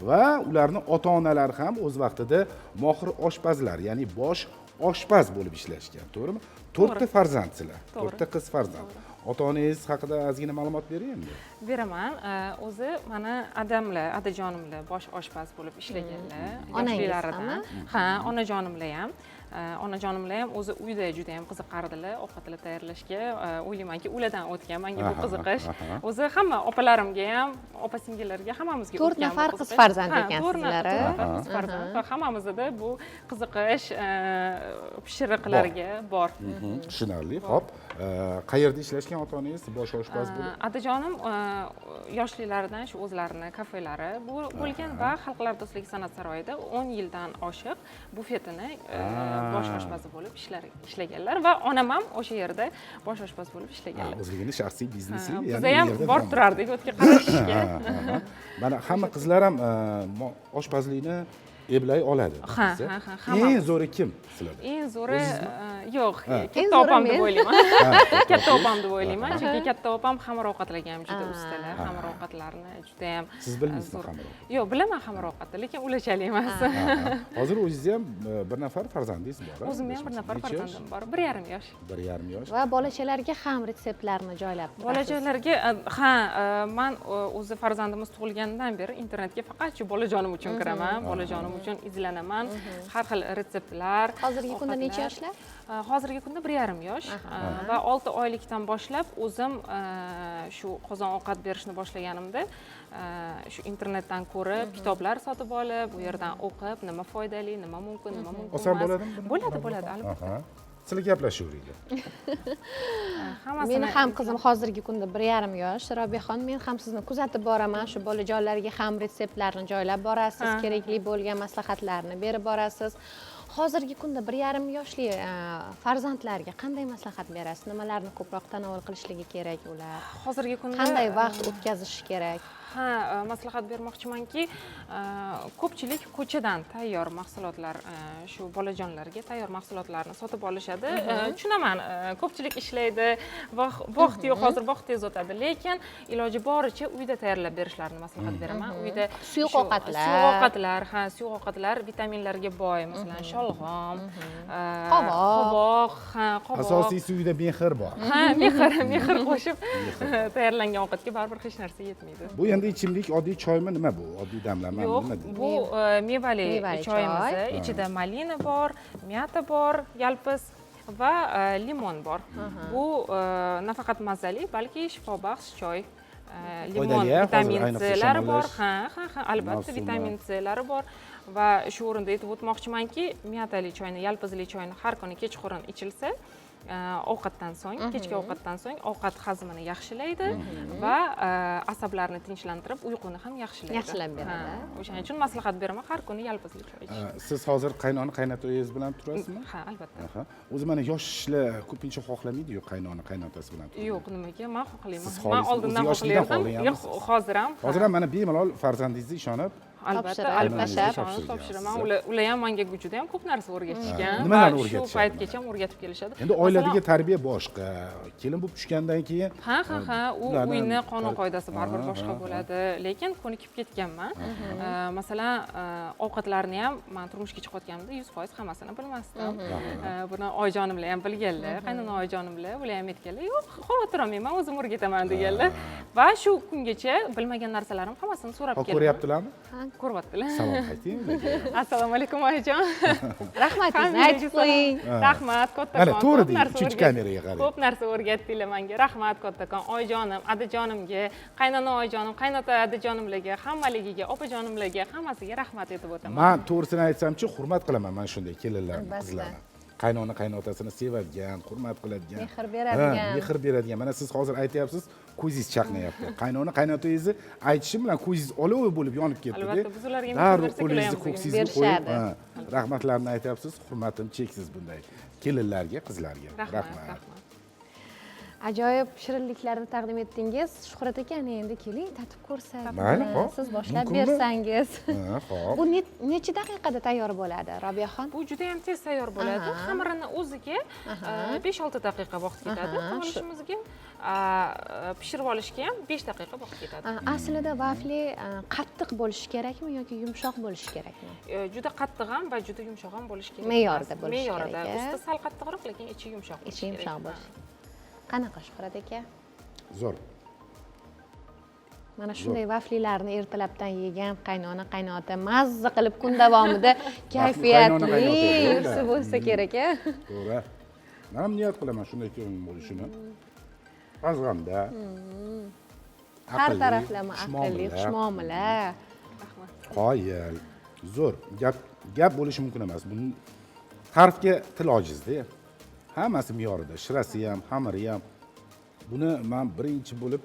Speaker 1: Va ularni ota-onalari ham o'z vaqtida mohir oshpazlar, ya'ni bosh oshpaz bo'lib ishlashgan, to'g'rimi? To'rtta farzandsizlar, to'rtta qiz farzand. Ota-onangiz haqida ozgina ma'lumot bering endi.
Speaker 5: Beraman. O'zi mana adamlar, adajonimlar bosh oshpaz bo'lib ishlaganlar,
Speaker 2: Onangiz
Speaker 5: yoshliklaridan.
Speaker 2: hammi?
Speaker 5: Ha, onajonimlar ham. Onajonimlar ham o'zi uyda juda ham qiziqardilar ovqatlar tayyorlashga. O'ylaymanki, ulardan o'tgan menga bu qiziqish. O'zi hamma opalarimga ham, opa singillarga hammamizga
Speaker 2: To'rt
Speaker 5: o'tgan bu
Speaker 2: nafar qiz
Speaker 5: qiziqish.
Speaker 2: farzand
Speaker 5: Ha,
Speaker 2: ekansizlar,
Speaker 5: to'rt
Speaker 2: a?
Speaker 5: nafar qiz farzand va hammamizda bu qiziqish pishiriqlarga bor.
Speaker 1: Tushunarli. Xo'p, qayerda ishlashgan ota-onangiz bosh oshpaz bo'lib?
Speaker 5: Adajonim yoshliklaridan shu o'zlarini kafelari bo'lgan va Xalqlar do'stligi san'at saroyida 10 yildan oshiq bufetini bosh oshpazi bo'lib ishlaganlar va onam ham o'sha yerda bosh oshpaz bo'lib ishlaganlar.
Speaker 1: O'zligini shaxsiy biznesi, ya'ni
Speaker 5: Biz ham
Speaker 1: u yerda
Speaker 5: borib
Speaker 1: davom
Speaker 5: turardik o'tga qarashishga.
Speaker 1: Mana hamma qizlar ham oshpazlikni eplay oladi.
Speaker 5: Ha,
Speaker 1: Biza.
Speaker 5: ha, ha, hammamiz.
Speaker 1: Eng zo'ri kim sizlarda?
Speaker 5: Eng zo'ri, yo'q,
Speaker 2: Eng
Speaker 5: katta
Speaker 2: zo'ri
Speaker 5: opam deb
Speaker 2: men.
Speaker 5: o'ylayman. Katta opam deb o'ylayman, chunki katta opam xamir ovqatlarga ham juda ustalar, xamir ovqatlarni juda ham
Speaker 1: Siz bilmaysizmi
Speaker 5: zo'r.
Speaker 1: xamir ovqat?
Speaker 5: Yo'q, bilaman xamir ovqatni, lekin ulashalik emas.
Speaker 1: Hozir o'zingizni ham bir nafar farzandingiz bor, a?
Speaker 5: O'zimni ham bir nafar
Speaker 1: Necha yosh?
Speaker 5: farzandim bor, bir yarim yosh.
Speaker 1: Bir yarim yosh.
Speaker 2: Va bolachalarga ham retseptlarni joylab turasiz.
Speaker 5: Bolajonlarga, ha, man o'zi farzandimiz tug'ilganidan beri internetga faqat shu bolajonim uchun kiraman, bolajonim uchun izlanaman, har xil retseptlar.
Speaker 2: Hozirgi kunda necha
Speaker 5: ovqatlar.
Speaker 2: yoshlar?
Speaker 5: Hozirgi kunda bir yarim yosh. Va 6 oylikdan boshlab o'zim shu qozon ovqat berishni boshlaganimda, shu internetdan ko'rib, kitoblar sotib olib, u yerdan o'qib, nima foydali, nima mumkin, nima mumkin
Speaker 1: Oson
Speaker 5: emas.
Speaker 1: bo'ladimi buni?
Speaker 5: Bo'ladi, bo'ladi, albatta.
Speaker 1: Sizlar gaplashaveringlar.
Speaker 5: Hammasini
Speaker 2: Meni ham qizim hozirgi kunda 1,5 yosh. Robiyaxon, men ham sizni kuzatib boraman. Shu bolajonlarga ham retseptlarni joylab borasiz, kerakli bo'lgan maslahatlarni berib borasiz. Hozirgi kunda 1,5 yoshli farzandlarga qanday maslahat berasiz? Nimalarni ko'proq tanovul qilishligi kerak ular?
Speaker 5: Hozirgi kunda
Speaker 2: Qanday vaqt o'tkazishi kerak?
Speaker 5: Ha, maslahat bermoqchimanki, ko'pchilik ko'chadan tayyor mahsulotlar, shu bolajonlarga tayyor mahsulotlarni sotib olishadi. Tushunaman, ko'pchilik ishlaydi, vaqt yo'q, hozir vaqt tez o'tadi, lekin iloji boricha uyda tayyorlab berishlarini maslahat beraman. Uyda
Speaker 2: Suyuq
Speaker 5: shu
Speaker 2: ovqatlar.
Speaker 5: Suyuq ovqatlar, ha, suyuq ovqatlar vitaminlarga boy, masalan, sholg'om,
Speaker 2: Qovoq.
Speaker 5: Qovoq, ha, qovoq.
Speaker 1: Asosiysi uyda mehr bor.
Speaker 5: Ha, mehr qo'shib tayyorlangan ovqatga baribir hech narsa yetmaydi.
Speaker 1: Bu endi ichimlik oddiy choymi, nima bu? Oddiy damlama
Speaker 5: Yo'q,
Speaker 1: nima deydi?
Speaker 5: bu mevali
Speaker 2: Mevali
Speaker 5: choyimiz.
Speaker 2: choy.
Speaker 5: Ichida malina bor, myata bor, yalpiz va limon bor. Bu nafaqat mazali, balki shifobaxsh choy. Limon
Speaker 1: Foydali, a? Hozir
Speaker 5: vitamin
Speaker 1: ayniqsa
Speaker 5: C lari bor.
Speaker 1: shamollash
Speaker 5: Ha, albatta
Speaker 1: mavsumi.
Speaker 5: Vitamin C lari bor va shu o'rinda aytib o'tmoqchimanki, myatali choyni, yalpizli choyni har kuni kechqurun ichilsa, ovqatdan so'ng, kechki ovqatdan so'ng ovqat hazmini yaxshilaydi va asablarni tinchlantirib, uyquni ham yaxshilaydi.
Speaker 2: Yaxshilab beradi.
Speaker 5: Ha, o'shaning uchun maslahat beraman har kuni yalpizli choy ichish.
Speaker 1: Siz hozir qaynona qaynotangiz bilan turasizmi?
Speaker 5: Ha, albatta.
Speaker 1: Aha. O'zi mana yoshlar ko'pincha xohlamaydi-yu qaynona qaynotasi bilan turishni.
Speaker 5: Yo'q, nimaga? Men xohlayman.
Speaker 1: Siz
Speaker 5: Men
Speaker 1: xohlaysiz,
Speaker 5: oldindan
Speaker 1: o'zi yoshlikdan
Speaker 5: xohlardim. Yo'q,
Speaker 1: xohlaganmisiz?
Speaker 5: hozir ham.
Speaker 1: Hozir ham mana bemalol farzandingizni ishonib
Speaker 5: Albatta,
Speaker 2: Topshirib,
Speaker 5: albatta,
Speaker 2: tashlab.
Speaker 5: ishonib topshiraman. Ular ham menga juda ham ko'p narsa o'rgatishgan.
Speaker 1: Nimalarni
Speaker 5: Va shu
Speaker 1: o'rgatishadi?
Speaker 5: paytgacha ham o'rgatib kelishadi.
Speaker 1: Endi oiladagi tarbiya boshqa. Kelin bo'lib tushgandan keyin
Speaker 5: Ha, ha, ha, u
Speaker 1: ularni
Speaker 5: uyni qonun qoidasi baribir boshqa
Speaker 1: ha.
Speaker 5: bo'ladi, lekin ko'nikib ketganman. Masalan, ovqatlarni ham men turmushga chiqayotganimda 100% hammasini bilmasdim. Buni oyijonimlar ham bilganlar, qaynona oyijonimlar, ular ham aytganlar, yo'q, xavotir olmang, men o'zim o'rgataman deganlar. Va shu kungacha bilmagan narsalarim hammasini so'rab
Speaker 1: Ha,
Speaker 5: keldim.
Speaker 1: ko'ryaptilarmi?
Speaker 5: Ko'ryaptilar.
Speaker 1: Salom ayting ularga.
Speaker 5: Assalomu alaykum oyijon.
Speaker 2: Rahmatingizni aytib qo'ying.
Speaker 5: Rahmat kattakon.
Speaker 1: Mana, to'g'ri
Speaker 5: Ko'p
Speaker 1: deydi,
Speaker 5: narsa
Speaker 1: uchinchi kameraga qarang.
Speaker 5: Ko'p narsa o'rgatdinglar menga. Rahmat kattakon. Oyijonim, adajonimga, qaynona oyijonim, qaynota adajonimlarga, hammaligiga, opajonimlarga, hammasiga rahmat aytib o'taman.
Speaker 1: Men to'g'risini aytsamchi, hurmat qilaman mana shunday kelinlarni,
Speaker 2: Albatta.
Speaker 1: qizlarni. Qaynona qaynotasini sevadigan, hurmat qiladigan,
Speaker 2: Mehr beradigan.
Speaker 1: Ha, mehr beradigan. Mana siz hozir aytyapsiz, ko'zingiz chaqnayapti. Qaynona qaynotangizni aytishi bilan ko'zingiz olov bo'lib yonib ketdi.
Speaker 5: Albatta, biz ularga mehr
Speaker 1: Darrov
Speaker 5: bersak, ular
Speaker 1: qo'lingizni
Speaker 5: ham bizga
Speaker 1: ko'ksingizga qo'yib,
Speaker 2: Berishadi.
Speaker 1: ha, rahmatlarni aytyapsiz, hurmatim cheksiz bunday kelinlarga, qizlarga.
Speaker 5: Rahmat, rahmat.
Speaker 2: Ajoyib shirinliklarni taqdim etdingiz. Shuhrat aka, ana endi keling, tatib ko'rsak.
Speaker 1: Mayli, xo'p.
Speaker 2: Siz boshlab
Speaker 1: Mumkinmi?
Speaker 2: bersangiz.
Speaker 1: Ha, xo'p.
Speaker 2: Bu necha daqiqada tayyor bo'ladi, Robiyaxon?
Speaker 5: Bu juda ham tez tayyor bo'ladi. Xamirini o'ziga 5-6 daqiqa vaqt ketadi. Olishimizga, pishirib olishga ham 5 daqiqa vaqt ketadi.
Speaker 2: Aslida vafli qattiq bo'lishi kerakmi yoki yumshoq bo'lishi kerakmi?
Speaker 5: Juda qattiq ham va juda yumshoq ham bo'lishi kerak.
Speaker 2: Me'yorida bo'lishi
Speaker 5: Me'yorida.
Speaker 2: kerak, a?
Speaker 5: Usti sal qattiqroq, lekin ichi yumshoq bo'lishi
Speaker 2: Ichi yumshoq
Speaker 5: kerak.
Speaker 2: bo'lishi. Qanaqa Shuhrat aka?
Speaker 1: Zo'r.
Speaker 2: Mana shunday vaflilarni ertalabdan yegan qaynona qaynota mazza qilib kun davomida kayfiyatli
Speaker 1: qaynota,
Speaker 2: yursa bo'lsa kerak, a?
Speaker 1: To'g'ri. Men ham niyat qilaman shunday kelin bo'lishini. Azg'amda.
Speaker 2: Har taraflama aqlli, xushmuomala.
Speaker 5: Rahmat.
Speaker 1: Qoyil. Zo'r. Gap bo'lishi mumkin emas. Buni ta'rifga til ojizda. Hammasi me'yorida, shirasi ham, xamiri ham. Buni men birinchi bo'lib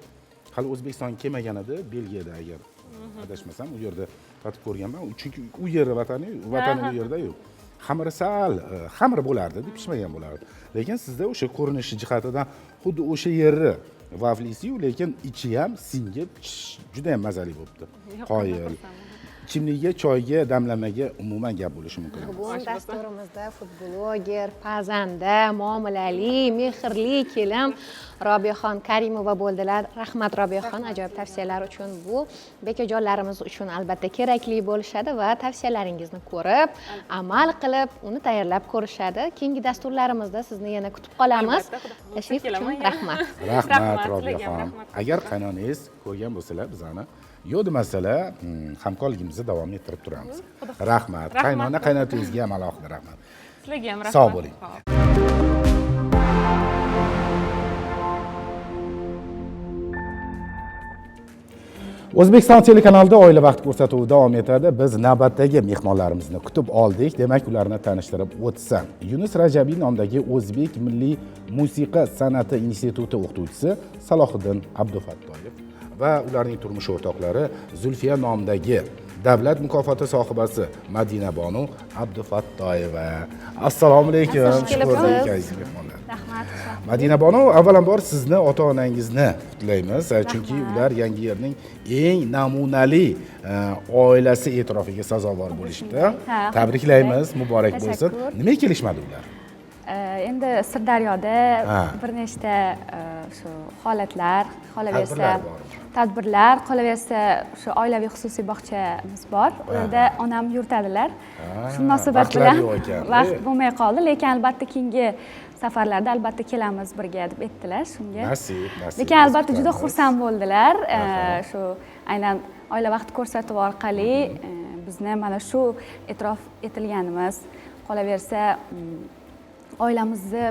Speaker 1: hali O'zbekistonga kelmagan edi, Belgiyada agar adashmasam, u yerda tatib ko'rganman. Chunki u yerda vatani u yerda-yu. Xamiri sal xamir bo'lardi, deb pishmagan bo'lardi. Lekin sizda o'sha ko'rinishi jihatidan xuddi o'sha yerni vaflisi-yu, lekin ichi ham singib, juda ham mazali bo'libdi. Qoyil. Ichimlikka, choyga, damlamaga umuman gap bo'lishi mumkin emas.
Speaker 2: Bugun dasturimizda food-bloger, pazanda, muomalali, mehrli kelin Robiyaxon Karimova bo'ldilar. Rahmat Robiyaxon, ajoyib tavsiyalar uchun. Bu bekajonlarimiz uchun albatta kerakli bo'lishadi va tavsiyalaringizni ko'rib, amal qilib, uni tayyorlab ko'rishadi. Keyingi dasturlarimizda sizni yana kutib qolamiz.
Speaker 5: Albatta, xudo xohlasa
Speaker 2: Tashrif uchun
Speaker 5: kelaman.
Speaker 2: rahmat.
Speaker 1: Rahmat
Speaker 5: Rahmat, sizlarga ham
Speaker 1: Robiyaxon.
Speaker 5: rahmat.
Speaker 1: Agar qaynonangiz ko'rgan bo'lsalar bizani yo'q demasalar, hamkorligimizni davom ettirib turamiz. Rahmat.
Speaker 5: Rahmat.
Speaker 1: Qaynona qaynotangizga ham alohida rahmat.
Speaker 5: Sizlarga ham rahmat.
Speaker 1: Sog' bo'ling.
Speaker 5: Xo'p.
Speaker 1: O'zbekiston telekanalida Oila vaqti ko'rsatuvi davom etadi. Biz navbatdagi mehmonlarimizni kutib oldik. Demak, ularni tanishtirib o'tsam. Yunus Rajabiy nomidagi O'zbek milliy musiqa san'ati instituti o'qituvchisi Salohiddin Abdufattoyev va ularning turmush o'rtoqlari Zulfiya nomidagi davlat mukofoti sohibasi Madina Bonu Abdufattoyeva. Assalomu alaykum.
Speaker 2: Xush kelibsiz.
Speaker 1: Aziz mehmonlar.
Speaker 6: Rahmat.
Speaker 1: Madina Bonu, avvalambor sizni ota-onangizni qutlaymiz, chunki ular yangi yerning eng namunali oilasi e'tirofiga sazovor bo'lishibdi.
Speaker 6: Ha,
Speaker 1: Tabriklaymiz, muborak bo'lsin.
Speaker 6: Tashakkur.
Speaker 1: Nimaga kelishmadi ular?
Speaker 6: Endi Sirdaryoda bir nechta shu holatlar, qolaversa
Speaker 1: Tadbirlar bor.
Speaker 6: Tadbirlar, qolaversa shu oilaviy xususiy bog'chamiz bor. U yerda onam yuritadilar. Shu munosabat
Speaker 1: Vaqtlari
Speaker 6: bilan
Speaker 1: yo'q ekan.
Speaker 6: Vaqt bo'lmay qoldi, lekin albatta keyingi safarlarda albatta kelamiz birga deb aytdilar shunga.
Speaker 1: Nasib, nasib.
Speaker 6: Lekin albatta juda
Speaker 1: Kutamiz.
Speaker 6: Xursand bo'ldilar. Shu aynan Oila vaqti ko'rsatuvi orqali bizni mana shu e'tirof etilganimiz, qolaversa oilamizni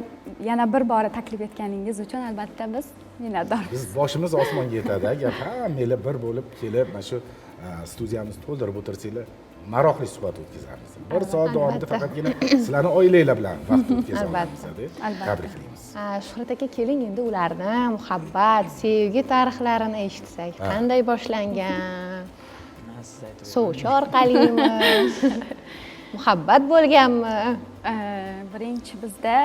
Speaker 6: yana bir bora taklif etganingiz uchun albatta biz minnatdormiz.
Speaker 1: Biz boshimiz osmonga yetadi agar hammanglar bir bo'lib kelib mana shu studiyamizni to'ldirib o'tirsanglar, maroqli suhbat o'tkazamiz. Bir soat davomida faqatgina sizlarni oilanglar bilan vaqt o'tkaza olamiz.
Speaker 6: Albatta.
Speaker 1: Tabriklaymiz.
Speaker 2: Shuhrat aka, keling endi ularni muhabbat, sevgi tarixlarini eshitsak. Qanday boshlangan?
Speaker 7: Siz aytib
Speaker 2: Sovchi orqalimi? Muhabbat bo'lganmi?
Speaker 6: Birinchi bizda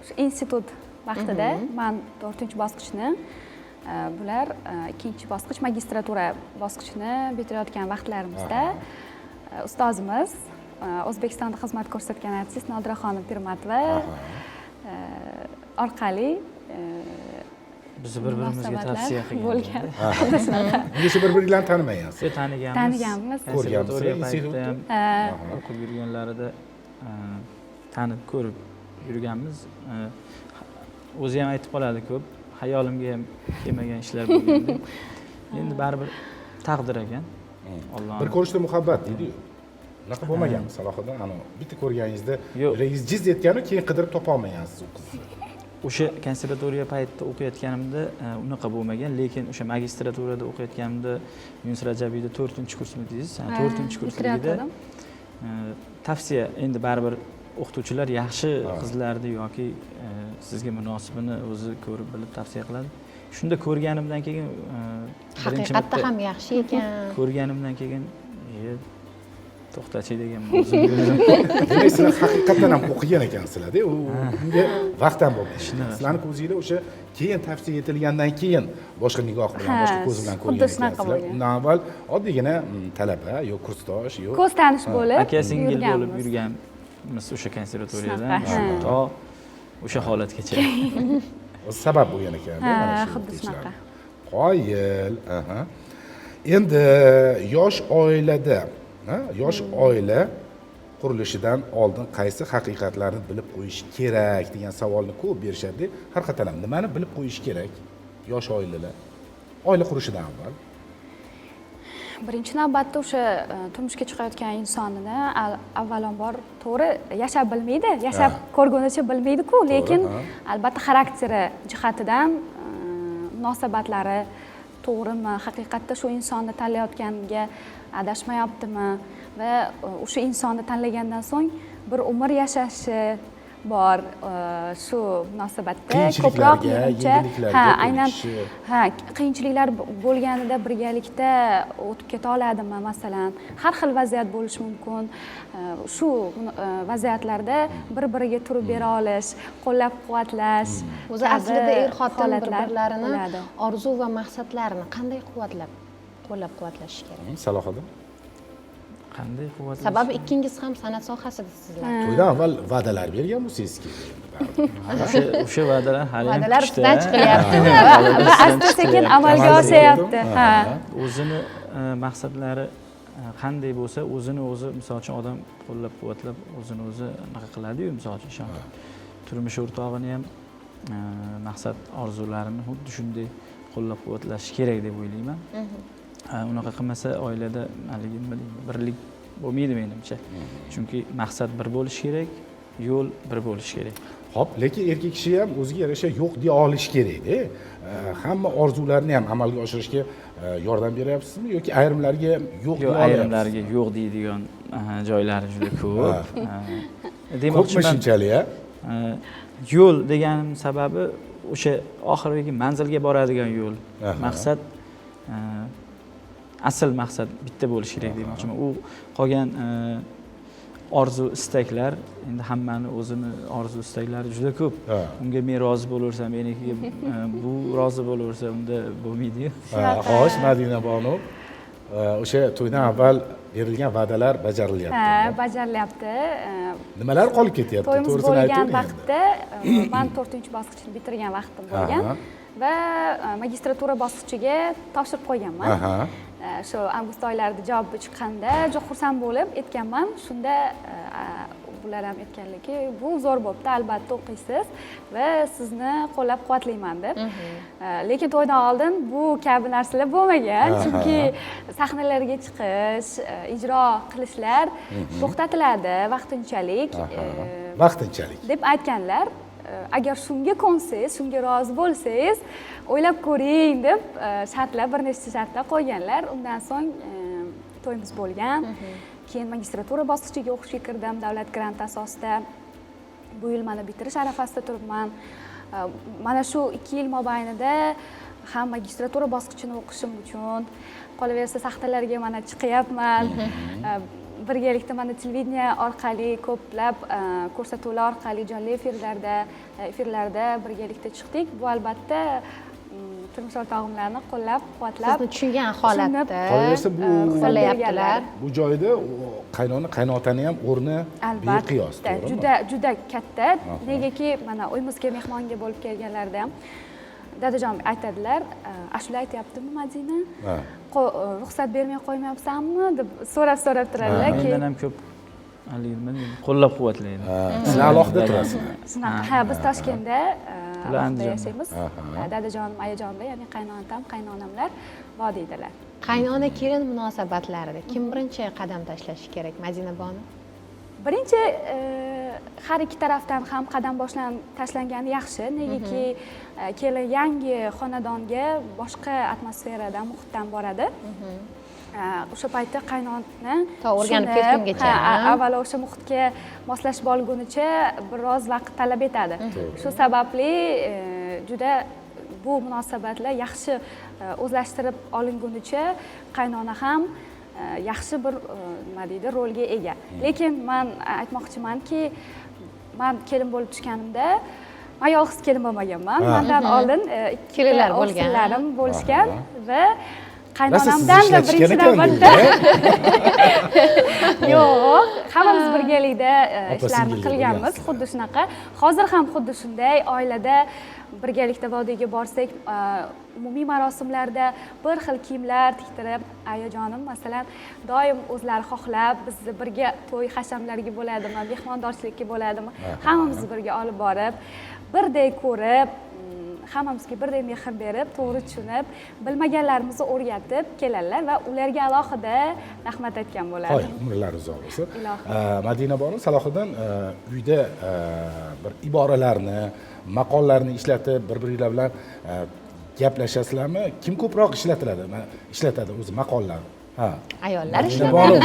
Speaker 6: shu institut vaqtida man to'rtinchi bosqichni, bular ikkinchi bosqich magistratura bosqichini bitirayotgan vaqtlarimizda ustozimiz, O'zbekistonda xizmat ko'rsatgan artist Nodiraxonim Pirmatova orqali
Speaker 7: bizni bir birimizga
Speaker 6: munosabatlar
Speaker 7: tavsiya qilgan.
Speaker 6: Bo'lgan.
Speaker 1: Ungacha bir biringlarni tanimagansiz.
Speaker 7: Yo'q, taniganmiz.
Speaker 6: Taniganmiz.
Speaker 7: Konservatoriya
Speaker 1: Ko'rganmisizlar
Speaker 7: paytida
Speaker 1: institutda?
Speaker 7: ham o'qib yurganlarida tanib ko'rib yurganmiz. O'zi ham aytib qoladi ko'p, xayolimga ham kelmagan ishlar bo'lgan deb. Endi baribir taqdir ekan. Allohning
Speaker 1: Bir ko'rishda muhabbat deydi-yu. Unaqa bo'lmaganmi, Salohiddin? Ana bitta ko'rganingizda
Speaker 7: Yo'q.
Speaker 1: yuragingiz jiz etganu, keyin qidirib topolmagansiz u qizni.
Speaker 7: O'sha konservatoriya paytida o'qiyotganimda unaqa bo'lmagan, lekin o'sha magistraturada o'qiyotganimda Yunus Rajabiyda to'rtinchi kursmi deysiz? Ha, to'rtinchi kursligida
Speaker 6: bitirayotgandim.
Speaker 7: Tavsiya endi baribir o'qituvchilar yaxshi qizlarni yoki sizga munosibini o'zi ko'rib bilib tavsiya qiladi. Shunda ko'rganimdan keyin birinchi
Speaker 2: Haqiqatda
Speaker 7: marta
Speaker 2: ham yaxshi ekan.
Speaker 7: Ko'rganimdan keyin to'xtachi deganman o'zimga o'zim.
Speaker 1: Demak, sizlar haqiqatdan ham o'qigan ekansizlar-da, u unga vaqt ham bo'lmagan.
Speaker 7: Shunaqa.
Speaker 1: Sizlarni ko'zinglar o'sha keyin tavsiya etilgandan keyin boshqa nigoh bilan,
Speaker 6: Ha,
Speaker 1: boshqa ko'z bilan
Speaker 6: xuddi
Speaker 1: ko'rgan
Speaker 6: shunaqa
Speaker 1: ekansizlar.
Speaker 6: bo'lgan.
Speaker 1: Undan avval oddiygina talaba yo kursdosh yo
Speaker 6: Ko'z tanish bo'lib
Speaker 7: Aka singil bo'lib
Speaker 6: yurganmiz.
Speaker 7: yurganmiz o'sha konservatoriyadan
Speaker 6: Shunaqa, ha.
Speaker 7: to o'sha holatgacha.
Speaker 1: O'zi sabab bo'lgan ekan,
Speaker 6: Ha,
Speaker 1: mana shu
Speaker 6: xuddi
Speaker 1: o'qituvchilar.
Speaker 6: shunaqa.
Speaker 1: Qoyil. Aha. Endi yosh oilada, ha, yosh oila qurilishidan oldin qaysi haqiqatlarni bilib qo'yish kerak degan savolni ko'p berishadi. Haqiqatan ham nimani bilib qo'yish kerak yosh oilalar oila qurishidan avval?
Speaker 6: Birinchi navbatda o'sha turmushga chiqayotgan insonini avvalambor to'g'ri yashab bilmaydi, yashab ko'rgunicha bilmaydi-ku, lekin albatta xarakteri jihatidan munosabatlari to'g'rimi, haqiqatda shu insonni tanlayotganiga adashmayaptimi va o'sha insonni tanlagandan so'ng bir umr yashashi bor, shu munosabatda ko'proq
Speaker 1: Qiyinchiliklarga,
Speaker 6: menimcha,
Speaker 1: yengilliklarga
Speaker 6: ha, aynan,
Speaker 1: ko'nikishi.
Speaker 6: ha, qiyinchiliklar bo'lganida birgalikda o'tib keta oladimi, masalan, har xil vaziyat bo'lishi mumkin. Shu vaziyatlarda bir-biriga turib bera olish, qo'llab-quvvatlash
Speaker 2: O'zi
Speaker 6: kabi
Speaker 2: aslida er-xotin
Speaker 6: holatlar
Speaker 2: bir-birlarini
Speaker 6: bo'ladi.
Speaker 2: Orzu va maqsadlarini qanday qo'llab-quvvatlashi kerak?
Speaker 1: Salohiddin?
Speaker 7: Qanday quvvatlash?
Speaker 2: Sababi ikkingiz ham san'at sohasida sizlar.
Speaker 1: To'ydan avval va'dalar bergan bo'lsangiz kerak endi baribir.
Speaker 7: O'sha va'dalar hali ham
Speaker 2: Va'dalar
Speaker 7: kuchda.
Speaker 2: ustidan chiqilyapti.
Speaker 6: Va asta-sekin amalga oshyapti. Ha.
Speaker 7: O'zini maqsadlari qanday bo'lsa, o'zini o'zi misol uchun odam qo'llab-quvvatlab o'zini o'zi anaqa qiladi-yu, misol uchun ishonib. Turmush o'rtog'ini ham maqsad orzularini xuddi shunday qo'llab-quvvatlash kerak deb o'ylayman. Unaqa qilmasa oilada haligi nima deydi, birlik bo'lmaydi menimcha. Chunki maqsad bir bo'lishi kerak, yo'l bir bo'lishi kerak.
Speaker 1: Xo'p, lekin erkak kishi ham o'ziga yarasha yo'q deya olish kerak-da. Hamma orzularni ham amalga oshirishga Yordam beryapsizmi yoki ayrimlarga yo'q
Speaker 7: Yo'q, ayrimlarga yo'q deydigan joylari juda ko'p.
Speaker 1: Ko'pmi
Speaker 7: Demoqchiman,
Speaker 1: shunchalik, a?
Speaker 7: Yo'l deganim sababi o'sha oxirgi manzilga boradigan yo'l. Maqsad, asl maqsad bitta bo'lishi kerak demoqchiman. U qolgan orzu istaklar, endi hammani o'zini orzu istaklari juda ko'p. Unga men rozi bo'laversam, menikiga bu rozi bo'laversa, unda bo'lmaydi-yu.
Speaker 1: Xo'sh, Madina bonu, o'sha to'ydan avval berilgan va'dalar bajarilyapti.
Speaker 6: Ha, bajarilyapti.
Speaker 1: Nimalar qolib ketyapti?
Speaker 6: To'yimiz
Speaker 1: To'g'risini
Speaker 6: bo'lgan
Speaker 1: aytavering endi.
Speaker 6: vaqtda man 4-bosqichni bitirgan vaqtim bo'lgan va magistratura bosqichiga topshirib qo'yganman. Shu avgust oylarida javob chiqqanda juda xursand bo'lib aytganman. Shunda bular ham aytganlarki, bu zo'r bo'pti, albatta o'qiysiz va sizni qo'llab-quvvatlayman deb. Lekin to'ydan oldin bu kabi narsalar bo'lmagan, chunki sahnalarga chiqish, ijro qilishlar to'xtatiladi vaqtinchalik.
Speaker 1: Vaqtinchalik
Speaker 6: deb aytganlar. Agar shunga ko'nsangiz, shunga rozi bo'lsangiz, o'ylab ko'ring deb shartlar, bir nechta shartlar qo'yganlar. Undan so'ng to'yimiz bo'lgan. Keyin magistratura bosqichiga o'qishga kirdim davlat granti asosida. Bu yil mana bitirish arafasida turibman. Mana shu 2 yil mobaynida ham magistratura bosqichini o'qishim uchun, qolaversa sahnalarga mana chiqyapman. Birgalikda mana televideniye orqali ko'plab ko'rsatuvlar orqali jonli efirlarda birgalikda chiqdik. Bu albatta turmush o'rtog'imlarni qo'llab-quvvatlab,
Speaker 2: sizni tushungan holatda
Speaker 1: Qolaversa bu
Speaker 2: qo'llayaptilar.
Speaker 1: Bu joyda qaynona qaynotani ham o'rni beqiyos, to'g'rimi?
Speaker 6: Juda juda katta. Negaki mana uyimizga mehmonga bo'lib kelganlarida ham dadajon aytadilar, ashula aytyaptimi Madina? Ruxsat bermay qo'ymayapsanmi deb so'rab-so'rab turadilar.
Speaker 7: Mendan ham ko'p haligi nima deydi, qo'llab-quvvatlaydi.
Speaker 1: Sizlar alohida turasizlar.
Speaker 6: Shunaqa, ha, biz Toshkentda alohida yashaymiz. Dadajonim, ayajonimlar, ya'ni qaynonatam, qaynonamlar vodiydalar.
Speaker 2: Qaynona kelin munosabatlarida kim birinchi qadam tashlashi kerak, Madina bonu?
Speaker 6: Birinchi har ikki tarafdan ham qadam tashlangani yaxshi. Negaki kelin yangi xonadonga boshqa atmosferadan, muhitdan boradi. O'sha paytda qaynona
Speaker 2: to o'rganib ketgungacha,
Speaker 6: avvalo o'sha muhitga moslashib olgunicha biroz vaqt talab etadi. Shu sababli juda bu munosabatlar yaxshi o'zlashtirib olingunicha qaynona ham yaxshi bir nima deydi, rolga ega. Lekin men aytmoqchimanki, men kelin bo'lib tushganimda men yolg'iz kelin bo'lmaganman. Mendan oldin
Speaker 2: kelinlar bo'lgan,
Speaker 6: bo'lishgan va qaynonamdan da birinchi navbatda yo'q, hammamiz birgalikda ishlarni qilganmiz. Xuddi shunaqa. Hozir ham xuddi shunday oilada birgalikda vodiyga borsak, umumiy marosimlarda bir xil kiyimlar tiktirib, ayajonim masalan doim o'zlari xohlab bizni birga to'y hashamlarga bo'ladimi, mehmondorchilikka bo'ladimi, hammamizni birga olib borib, birday ko'rib, hammamizga birday mehr berib, to'g'ri tushunib, bilmaganlarimizni o'rgatib keladilar va ularga alohida rahmat aytgan bo'lardim.
Speaker 1: Qo'y, umrlari uzoq bo'lsin. Madina bonu, Salohiddin uyda bir iboralarni, maqollarni ishlatib, bir-biringlar bilan gaplashasizlarmi? Kim ko'proq ishlatiladi? Ishlatadi o'zi maqollarni. Ha.
Speaker 2: Ayollar ishlatadi.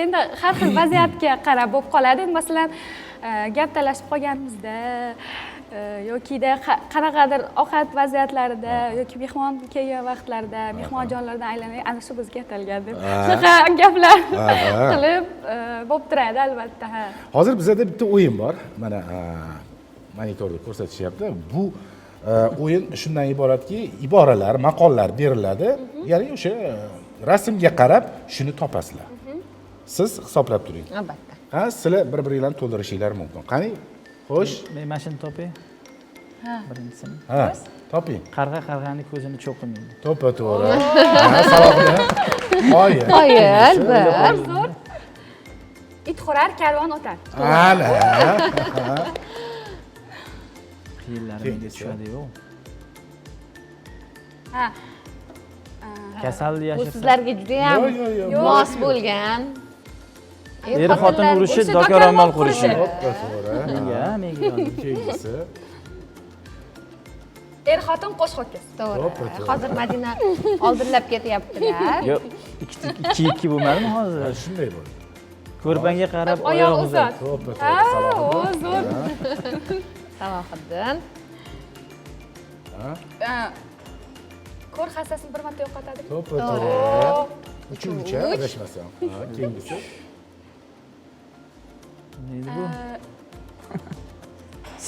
Speaker 6: Endi har xil vaziyatga qarab bo'lib qoladi. Masalan, gap talashib qolganimizda yokida qanaqadir ovqat vaziyatlarida yoki mehmon kelgan vaqtlarida mehmonjonlardan aylanay, ana shu bizga atalgan deb shunaqa gaplar qilib bo'lib turadi albatta. Ha.
Speaker 1: Hozir bizada bitta o'yin bor. Mana monitorda ko'rsatishyapti. Bu o'yin shundan iboratki, iboralar, maqollar beriladi. Ya'ni o'sha rasmga qarab shuni topasizlar. Siz hisoblab turing.
Speaker 2: Albatta.
Speaker 1: Ha, sizlar bir-biringlarni to'ldirishinglar mumkin. Qani? Xo'sh.
Speaker 7: Men mana shuni topay. Ha. Birinchisini.
Speaker 1: Ha, toping.
Speaker 7: Qarg'a qarg'ani ko'zini cho'qimaydi.
Speaker 1: To'ppa to'g'ri. Ha, Salohiddin. Qoyil.
Speaker 2: Qoyil, bir.
Speaker 6: Zo'r. It hurar, karvon o'tar.
Speaker 1: Ana.
Speaker 7: Qiyinlari menga tushadi-yu.
Speaker 6: Ha.
Speaker 7: Kasalni
Speaker 2: Bu
Speaker 7: yashirsa.
Speaker 2: sizlarga juda ham mos bo'lgan.
Speaker 7: Er xotin urushi, dokaromal qurishi.
Speaker 1: To'ppa to'g'ri.
Speaker 7: Menga, menga.
Speaker 1: Keyingisi.
Speaker 6: Er xotin qo'sh ho'kiz.
Speaker 2: To'g'ri. Hozir Madina oldinlab ketyaptilar.
Speaker 7: Yo'q, 2-2 bo'lmadimi hozir?
Speaker 1: Shunday bo'ldi.
Speaker 7: Ko'rpangga qarab
Speaker 5: Oyoq uzat.
Speaker 1: To'ppa to'g'ri. Salohiddin.
Speaker 6: Zo'r.
Speaker 2: Salohiddin.
Speaker 6: Ko'r hassasini bir marta yo'qotadimi?
Speaker 1: To'ppa to'g'ri. 3-3, adashmasam. Keyingisi.
Speaker 7: Nima bu?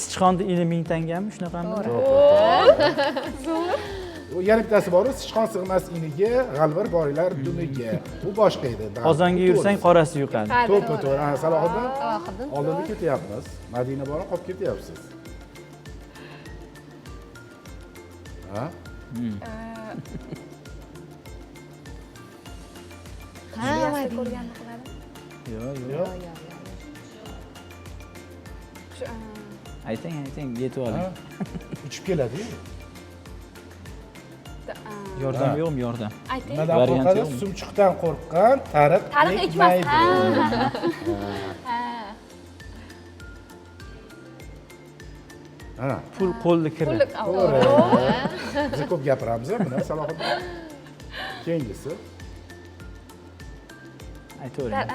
Speaker 7: Sichqonni ini 1000 tangami, shunaqami?
Speaker 1: Zo'r. Yana bittasi bor-u, sichqon sig'mas iniga, g'alvir boringlar dumiga. Bu boshqa edi.
Speaker 7: Qozonga yursang qorasi yuqadi.
Speaker 1: To'ppa to'g'ri. Salohiddin. Salohiddin. Oldinda ketyapmiz. Madina bor, qolib ketyapsiz. Ha?
Speaker 2: Ha,
Speaker 6: ko'rganni qiladi.
Speaker 7: Yo'q, yo'q. Ayting, ayting, yetib oling.
Speaker 1: Uchib keladi-yu.
Speaker 7: Yordam yo'qmi, yordam?
Speaker 6: Ayting.
Speaker 1: Nimadan qo'rqadi? Sumchiqdan qo'rqqan tariq
Speaker 6: ekmas.
Speaker 1: Ha.
Speaker 7: Pul qo'lni kiri.
Speaker 1: To'g'ri. Biz ko'p gapiramiz, buni Salohiddin. Keyingisi.
Speaker 7: Aytavering.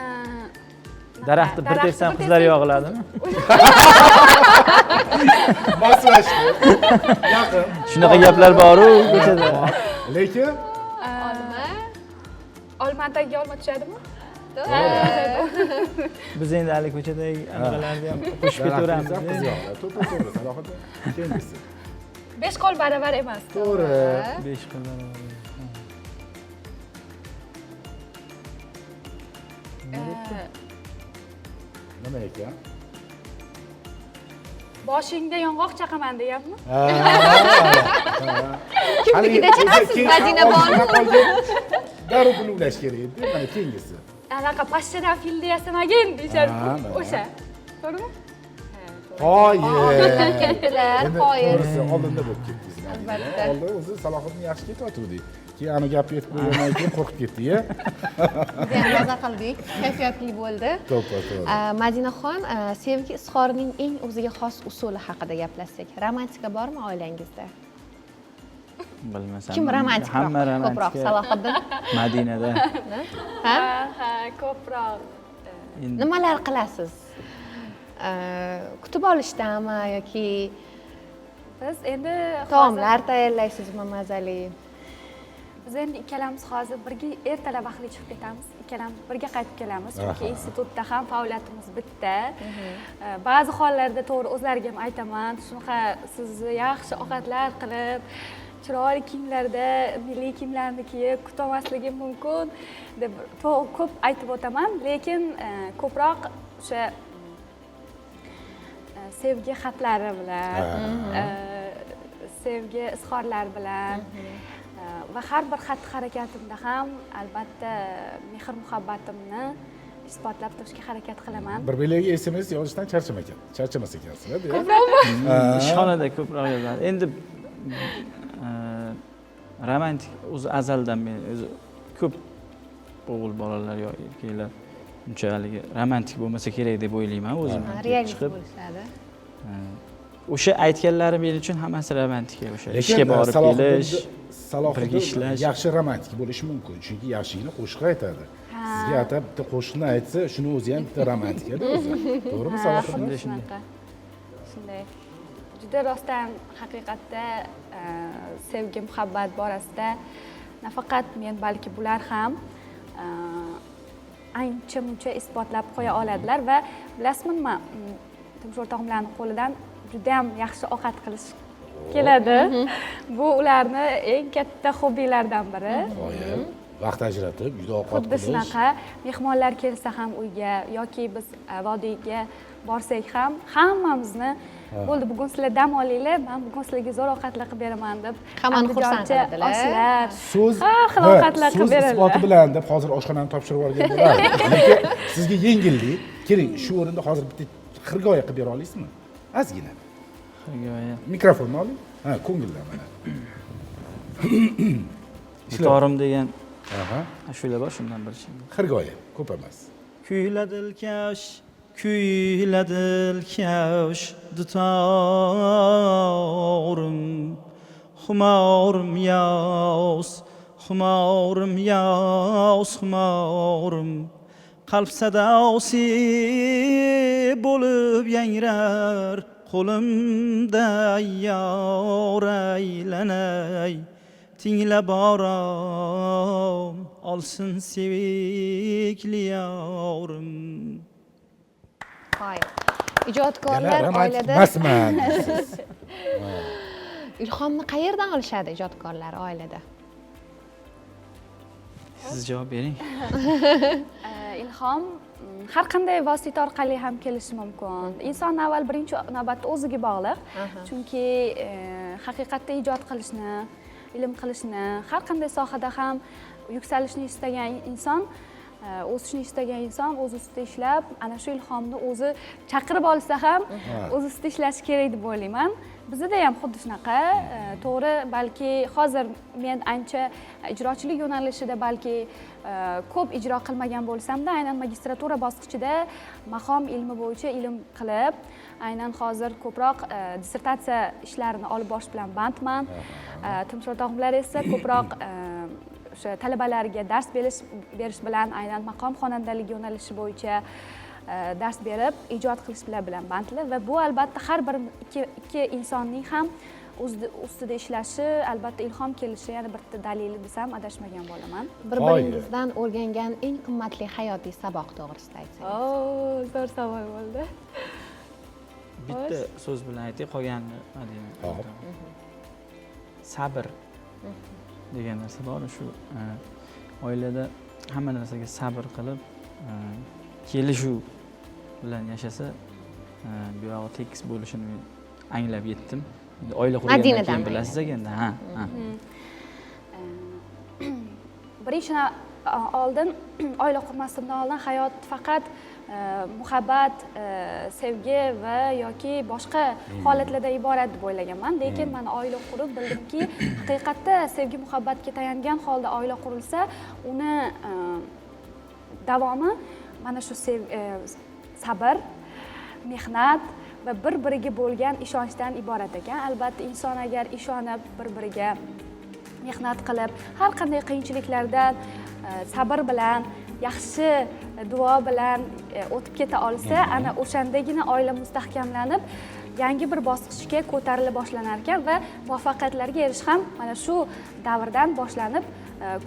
Speaker 7: Daraxtni bir tepsam qizlar yog'iladimi?
Speaker 1: Moslashdi. Yaqin.
Speaker 7: Shunaqa gaplar bor-u ko'chada.
Speaker 1: Lekin
Speaker 6: olma. Olma tagiga olma tushadimi?
Speaker 7: To'g'ri. Biz endi hali ko'chadagi anaqalarni ham qo'shib ketaveramiz.
Speaker 1: Qiz yog'iladi. To'ppa to'g'ri Salohiddin. Keyingisi.
Speaker 6: 5 qo'l baravar emas.
Speaker 1: To'g'ri.
Speaker 7: 5 qo'l baravar.
Speaker 1: Nima ekan?
Speaker 6: Boshingda yong'oq chaqaman deyapmi?
Speaker 2: Kimnikida chaqasiz Madina bonu?
Speaker 1: Darrov buni ulash kerak edi. Mana keyingisi.
Speaker 6: Anaqa pashshadan filni yasamagin deyishadi. O'sha. To'g'rimi?
Speaker 1: Qoyil.
Speaker 2: Ketdilar, qoyil.
Speaker 1: To'g'risi oldinda bo'lib ketdingiz.
Speaker 2: Albatta.
Speaker 1: Oldin o'zi Salohiddin yaxshi ketyotgandi. Keyin ana gapni aytib qo'ygandan keyin qo'rqib ketdi-ya.
Speaker 2: Biz ham maza qildik, kayfiyatli bo'ldi.
Speaker 1: To'ppa to'g'ri.
Speaker 2: Madinaxon, sevgi izhorining eng o'ziga xos usuli haqida gaplashsak. Romantika bormi oilangizda?
Speaker 7: Bilmasam.
Speaker 2: Kim romantikroq?
Speaker 7: Hamma romantika.
Speaker 2: Ko'proq Salohiddin.
Speaker 7: Madinada.
Speaker 2: Ha?
Speaker 6: Ha, ko'proq.
Speaker 2: Nimalar qilasiz? Kutib olishdami yoki
Speaker 6: biz endi
Speaker 2: taomlar tayyorlaysizmi mazali?
Speaker 6: Biz endi ikkalamiz hozir birga ertalab vaqtli chiqib ketamiz, ikkalamiz birga qaytib kelamiz, chunki institutda ham faoliyatimiz bitta. Ba'zi hollarda to'g'ri o'zlariga ham aytaman, shunaqa sizni yaxshi ovqatlar qilib, chiroyli kiyimlarda, milliy kiyimlarni kiyib kutolmasligim mumkin deb ko'p aytib o'taman, lekin ko'proq o'sha sevgi xatlari bilan, sevgi izhorlari bilan va har bir xatti-harakatimda ham albatta mehr-muhabbatimni isbotlab turishga harakat qilaman.
Speaker 1: Bir-birlariga SMS yozishdan charchamas ekansizlar,
Speaker 6: ko'proqmi?
Speaker 7: Ishxonada ko'proq yozadi. Endi romantik o'zi azaldan men o'zi ko'p o'g'il bolalar yo erkaklar uncha haligi romantik bo'lmasa kerak deb o'ylayman o'zim.
Speaker 2: Realist bo'lishadi.
Speaker 7: O'sha aytganlari men uchun hammasi romantika, o'sha ishga borib kelish, birga ishlash.
Speaker 1: Yaxshi romantik bo'lishi mumkin, chunki yaxshigina qo'shiq aytadi. Sizga atab bitta qo'shiqni aytsa, shuni o'zi ham bitta romantikada o'zi. To'g'rimi Salohiddin?
Speaker 6: Shunaqa. Shunday. Juda rostdan haqiqatda sevgi, muhabbat borasida nafaqat men, balki bular ham ancha muncha isbotlab qo'ya oladilar va bilasizmi nima, turmush o'rtog'imlarning qo'lidan juda ham yaxshi ovqat qilish keladi. Bu ularni eng katta hobbilaridan biri.
Speaker 1: Qoyil, vaqt ajratib uyda ovqat qilish.
Speaker 6: Xuddi shunaqa mehmonlar kelsa ham uyga yoki biz vodiyga borsak ham hammamizni bo'ldi, bugun sizlar dam olinglar, men bugun sizlarga zo'r ovqatlar qilib beraman deb
Speaker 2: hammani xursand qiladilar.
Speaker 6: Oshlar,
Speaker 1: so'z
Speaker 6: har xil ovqatlar qilib beradilar.
Speaker 1: So'z isboti bilan deb hozir oshxonani topshirib yuborgan bo'lardi. Lekin sizga yengillik. Keling, shu o'rinda hozir bitta xirgoya qilib bera olasizmi? Ozgina.
Speaker 7: Xirgoya.
Speaker 1: Mikrofonni oling. Ha, ko'ngildan mana.
Speaker 7: Dutorim degan ashula bor, shundan bir şey.
Speaker 1: Xirgoya, ko'p emas.
Speaker 7: Kuyladil kash, kuyladil kash dutorim, Xumorim yoz, xumorim yoz, xumorim. Qalb sadosi bo'lib yangrar qo'limda yor aylanay. Tinglab orom olsin sevikli yorim.
Speaker 2: Qoyil.
Speaker 1: Yana
Speaker 2: Ijodkorlar
Speaker 1: romantik
Speaker 2: oilada
Speaker 1: emasman deysiz.
Speaker 2: Ilhomni qayerdan olishadi ijodkorlar oilada?
Speaker 7: Siz javob bering.
Speaker 6: Ilhom har qanday vosita orqali ham kelishi mumkin. Inson avval birinchi navbatda o'ziga bog'liq. Chunki haqiqatda ijod qilishni, ilm qilishni, har qanday sohada ham yuksalishni istagan inson, o'sishni istagan inson o'z ustida ishlab, ana shu ilhomni o'zi chaqirib olsa ham o'z ustida ishlashi kerak deb o'ylayman. Bizda ham xuddi shunaqa. To'g'ri, balki hozir men ancha ijrochilik yo'nalishida balki ko'p ijro qilmagan bo'lsam-da, aynan magistratura bosqichida maqom ilmi bo'yicha ilm qilib, aynan hozir ko'proq dissertatsiya ishlarini olib borish bilan bandman. Turmush o'rtog'imlar esa ko'proq o'sha talabalarga dars berish bilan, aynan maqom xonandaligi yo'nalishi bo'yicha dars berib, ijod qilish bilan bandlar va bu albatta har bir ikki insonning ham ustida ishlashi, albatta ilhom kelishi yana bitta dalili desam adashmagan bo'laman.
Speaker 2: Bir-biringizdan o'rgangan eng qimmatli hayotiy saboq to'g'risida aytsangiz.
Speaker 6: Zo'r savol bo'ldi.
Speaker 7: Bitta so'z bilan aytay, qolganini Madina.
Speaker 1: Hop.
Speaker 7: Sabr degan narsa bor, shu oilada hamma narsaga sabr qilib, kelishuv bilan yashasa, bu yog'i tekis bo'lishini men anglab yetdim. Endi oila qurgandan
Speaker 2: Madinadan
Speaker 7: keyin bilasiz endi, ha, ha.
Speaker 6: Birinchi oldin oila qurmasimdan oldin hayot faqat muhabbat, sevgi va yoki boshqa holatlardan iborat deb o'ylaganman. Lekin mana oila qurib bildimki, haqiqatda sevgi muhabbatga tayangan holda oila qurilsa, uni davomi mana shu sabr, mehnat va bir-biriga bo'lgan ishonchdan iborat ekan. Albatta inson agar ishonib, bir-biriga mehnat qilib, har qanday qiyinchiliklardan sabr bilan, yaxshi duo bilan o'tib keta olsa, ana o'shandagina oila mustahkamlanib, yangi bir bosqichga ko'tarila boshlanar ekan va muvaffaqiyatlarga erishish ham mana shu davrdan boshlanib,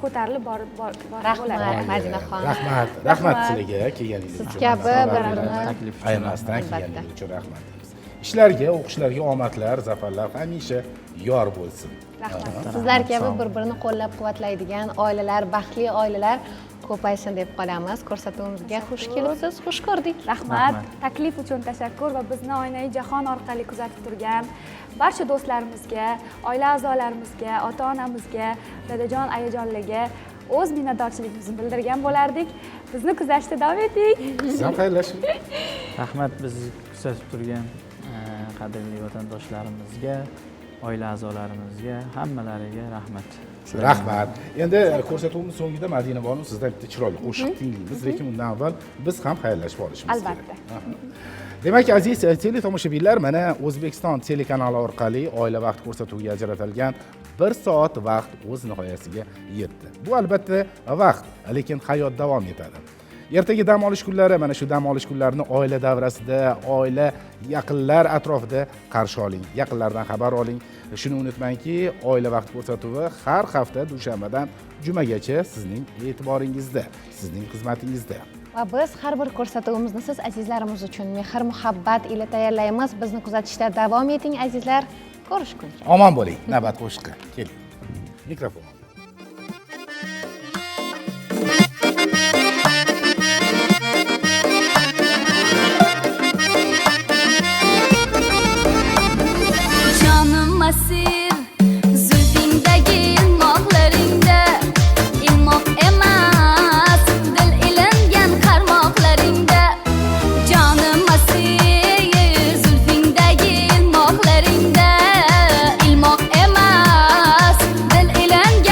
Speaker 6: ko'tarilib borib
Speaker 2: Rahmat,
Speaker 6: bo'ladi.
Speaker 2: Madinaxon.
Speaker 1: Rahmat, rahmat sizlarga kelganingiz
Speaker 2: Siz
Speaker 1: uchun.
Speaker 2: kabi
Speaker 1: Rahmat.
Speaker 2: bir-birini
Speaker 7: Taklif uchun.
Speaker 1: Aymasdan
Speaker 2: Albatta.
Speaker 1: kelganingiz uchun rahmat deymiz. Ishlarga, o'qishlarga omadlar, zafarlar hamisha yor bo'lsin.
Speaker 6: Rahmat.
Speaker 2: Sizlar kabi bir-birini qo'llab-quvvatlaydigan oilalar, baxtli oilalar ko'paysin deb qolamiz. Ko'rsatuvimizga xush kelibsiz, xush ko'rdik.
Speaker 6: Rahmat. Taklif uchun tashakkur va bizni Oynai Jahon orqali kuzatib turgan barcha do'stlarimizga, oila a'zolarimizga, ota-onamizga, dadajon, ayajonlarga o'z minnatdorchiligimizni bildirgan bo'lardik. Bizni kuzatishda davom eting.
Speaker 1: Siz ham xayrlashing.
Speaker 7: Rahmat bizni kuzatib turgan qadrli vatandoshlarimizga, oila a'zolarimizga, hammalariga rahmat.
Speaker 1: Rahmat. Endi ko'rsatuvimiz so'ngida Madina bonu sizdan bitta chiroyli qo'shiq tinglaymiz, lekin undan avval biz ham xayrlashib olishimiz kerak.
Speaker 6: Albatta.
Speaker 1: Demak, aziz teletomoshabinlar, mana O'zbekiston telekanali orqali Oila vaqti ko'rsatuviga ajratilgan 1 soat vaqt o'z nihoyasiga yetdi. Bu albatta vaqt, lekin hayot davom etadi. Ertaga dam olish kunlari, mana shu dam olish kunlarini oila davrasida, oila yaqinlar atrofida qarshi oling, yaqinlardan xabar oling. Shuni unutmangki, Oila vaqti ko'rsatuvi har hafta dushanbadan jumagacha sizning e'tiboringizda, sizning xizmatingizda.
Speaker 2: Va biz har bir ko'rsatuvimizni siz azizlarimiz uchun mehr muhabbat ila tayyorlaymiz. Bizni kuzatishda davom eting azizlar. Ko'rishguncha.
Speaker 1: Omon bo'ling. Navbat qo'shiqqa. Keling. Mikrofon.
Speaker 6: Jonim asir zulfingdagi ilmoqlaringda, ilmoq emas dil ilingan qarmoqlaringda. Jonim asir zulfingdagi ilmoqlaringda, ilmoq emas dil ilingan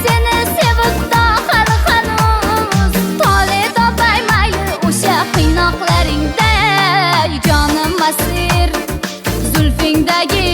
Speaker 8: seni sevib to hali hanuz. Tole topay mayli o'sha qiynoqlaringda, jonim asir zulfingdagi.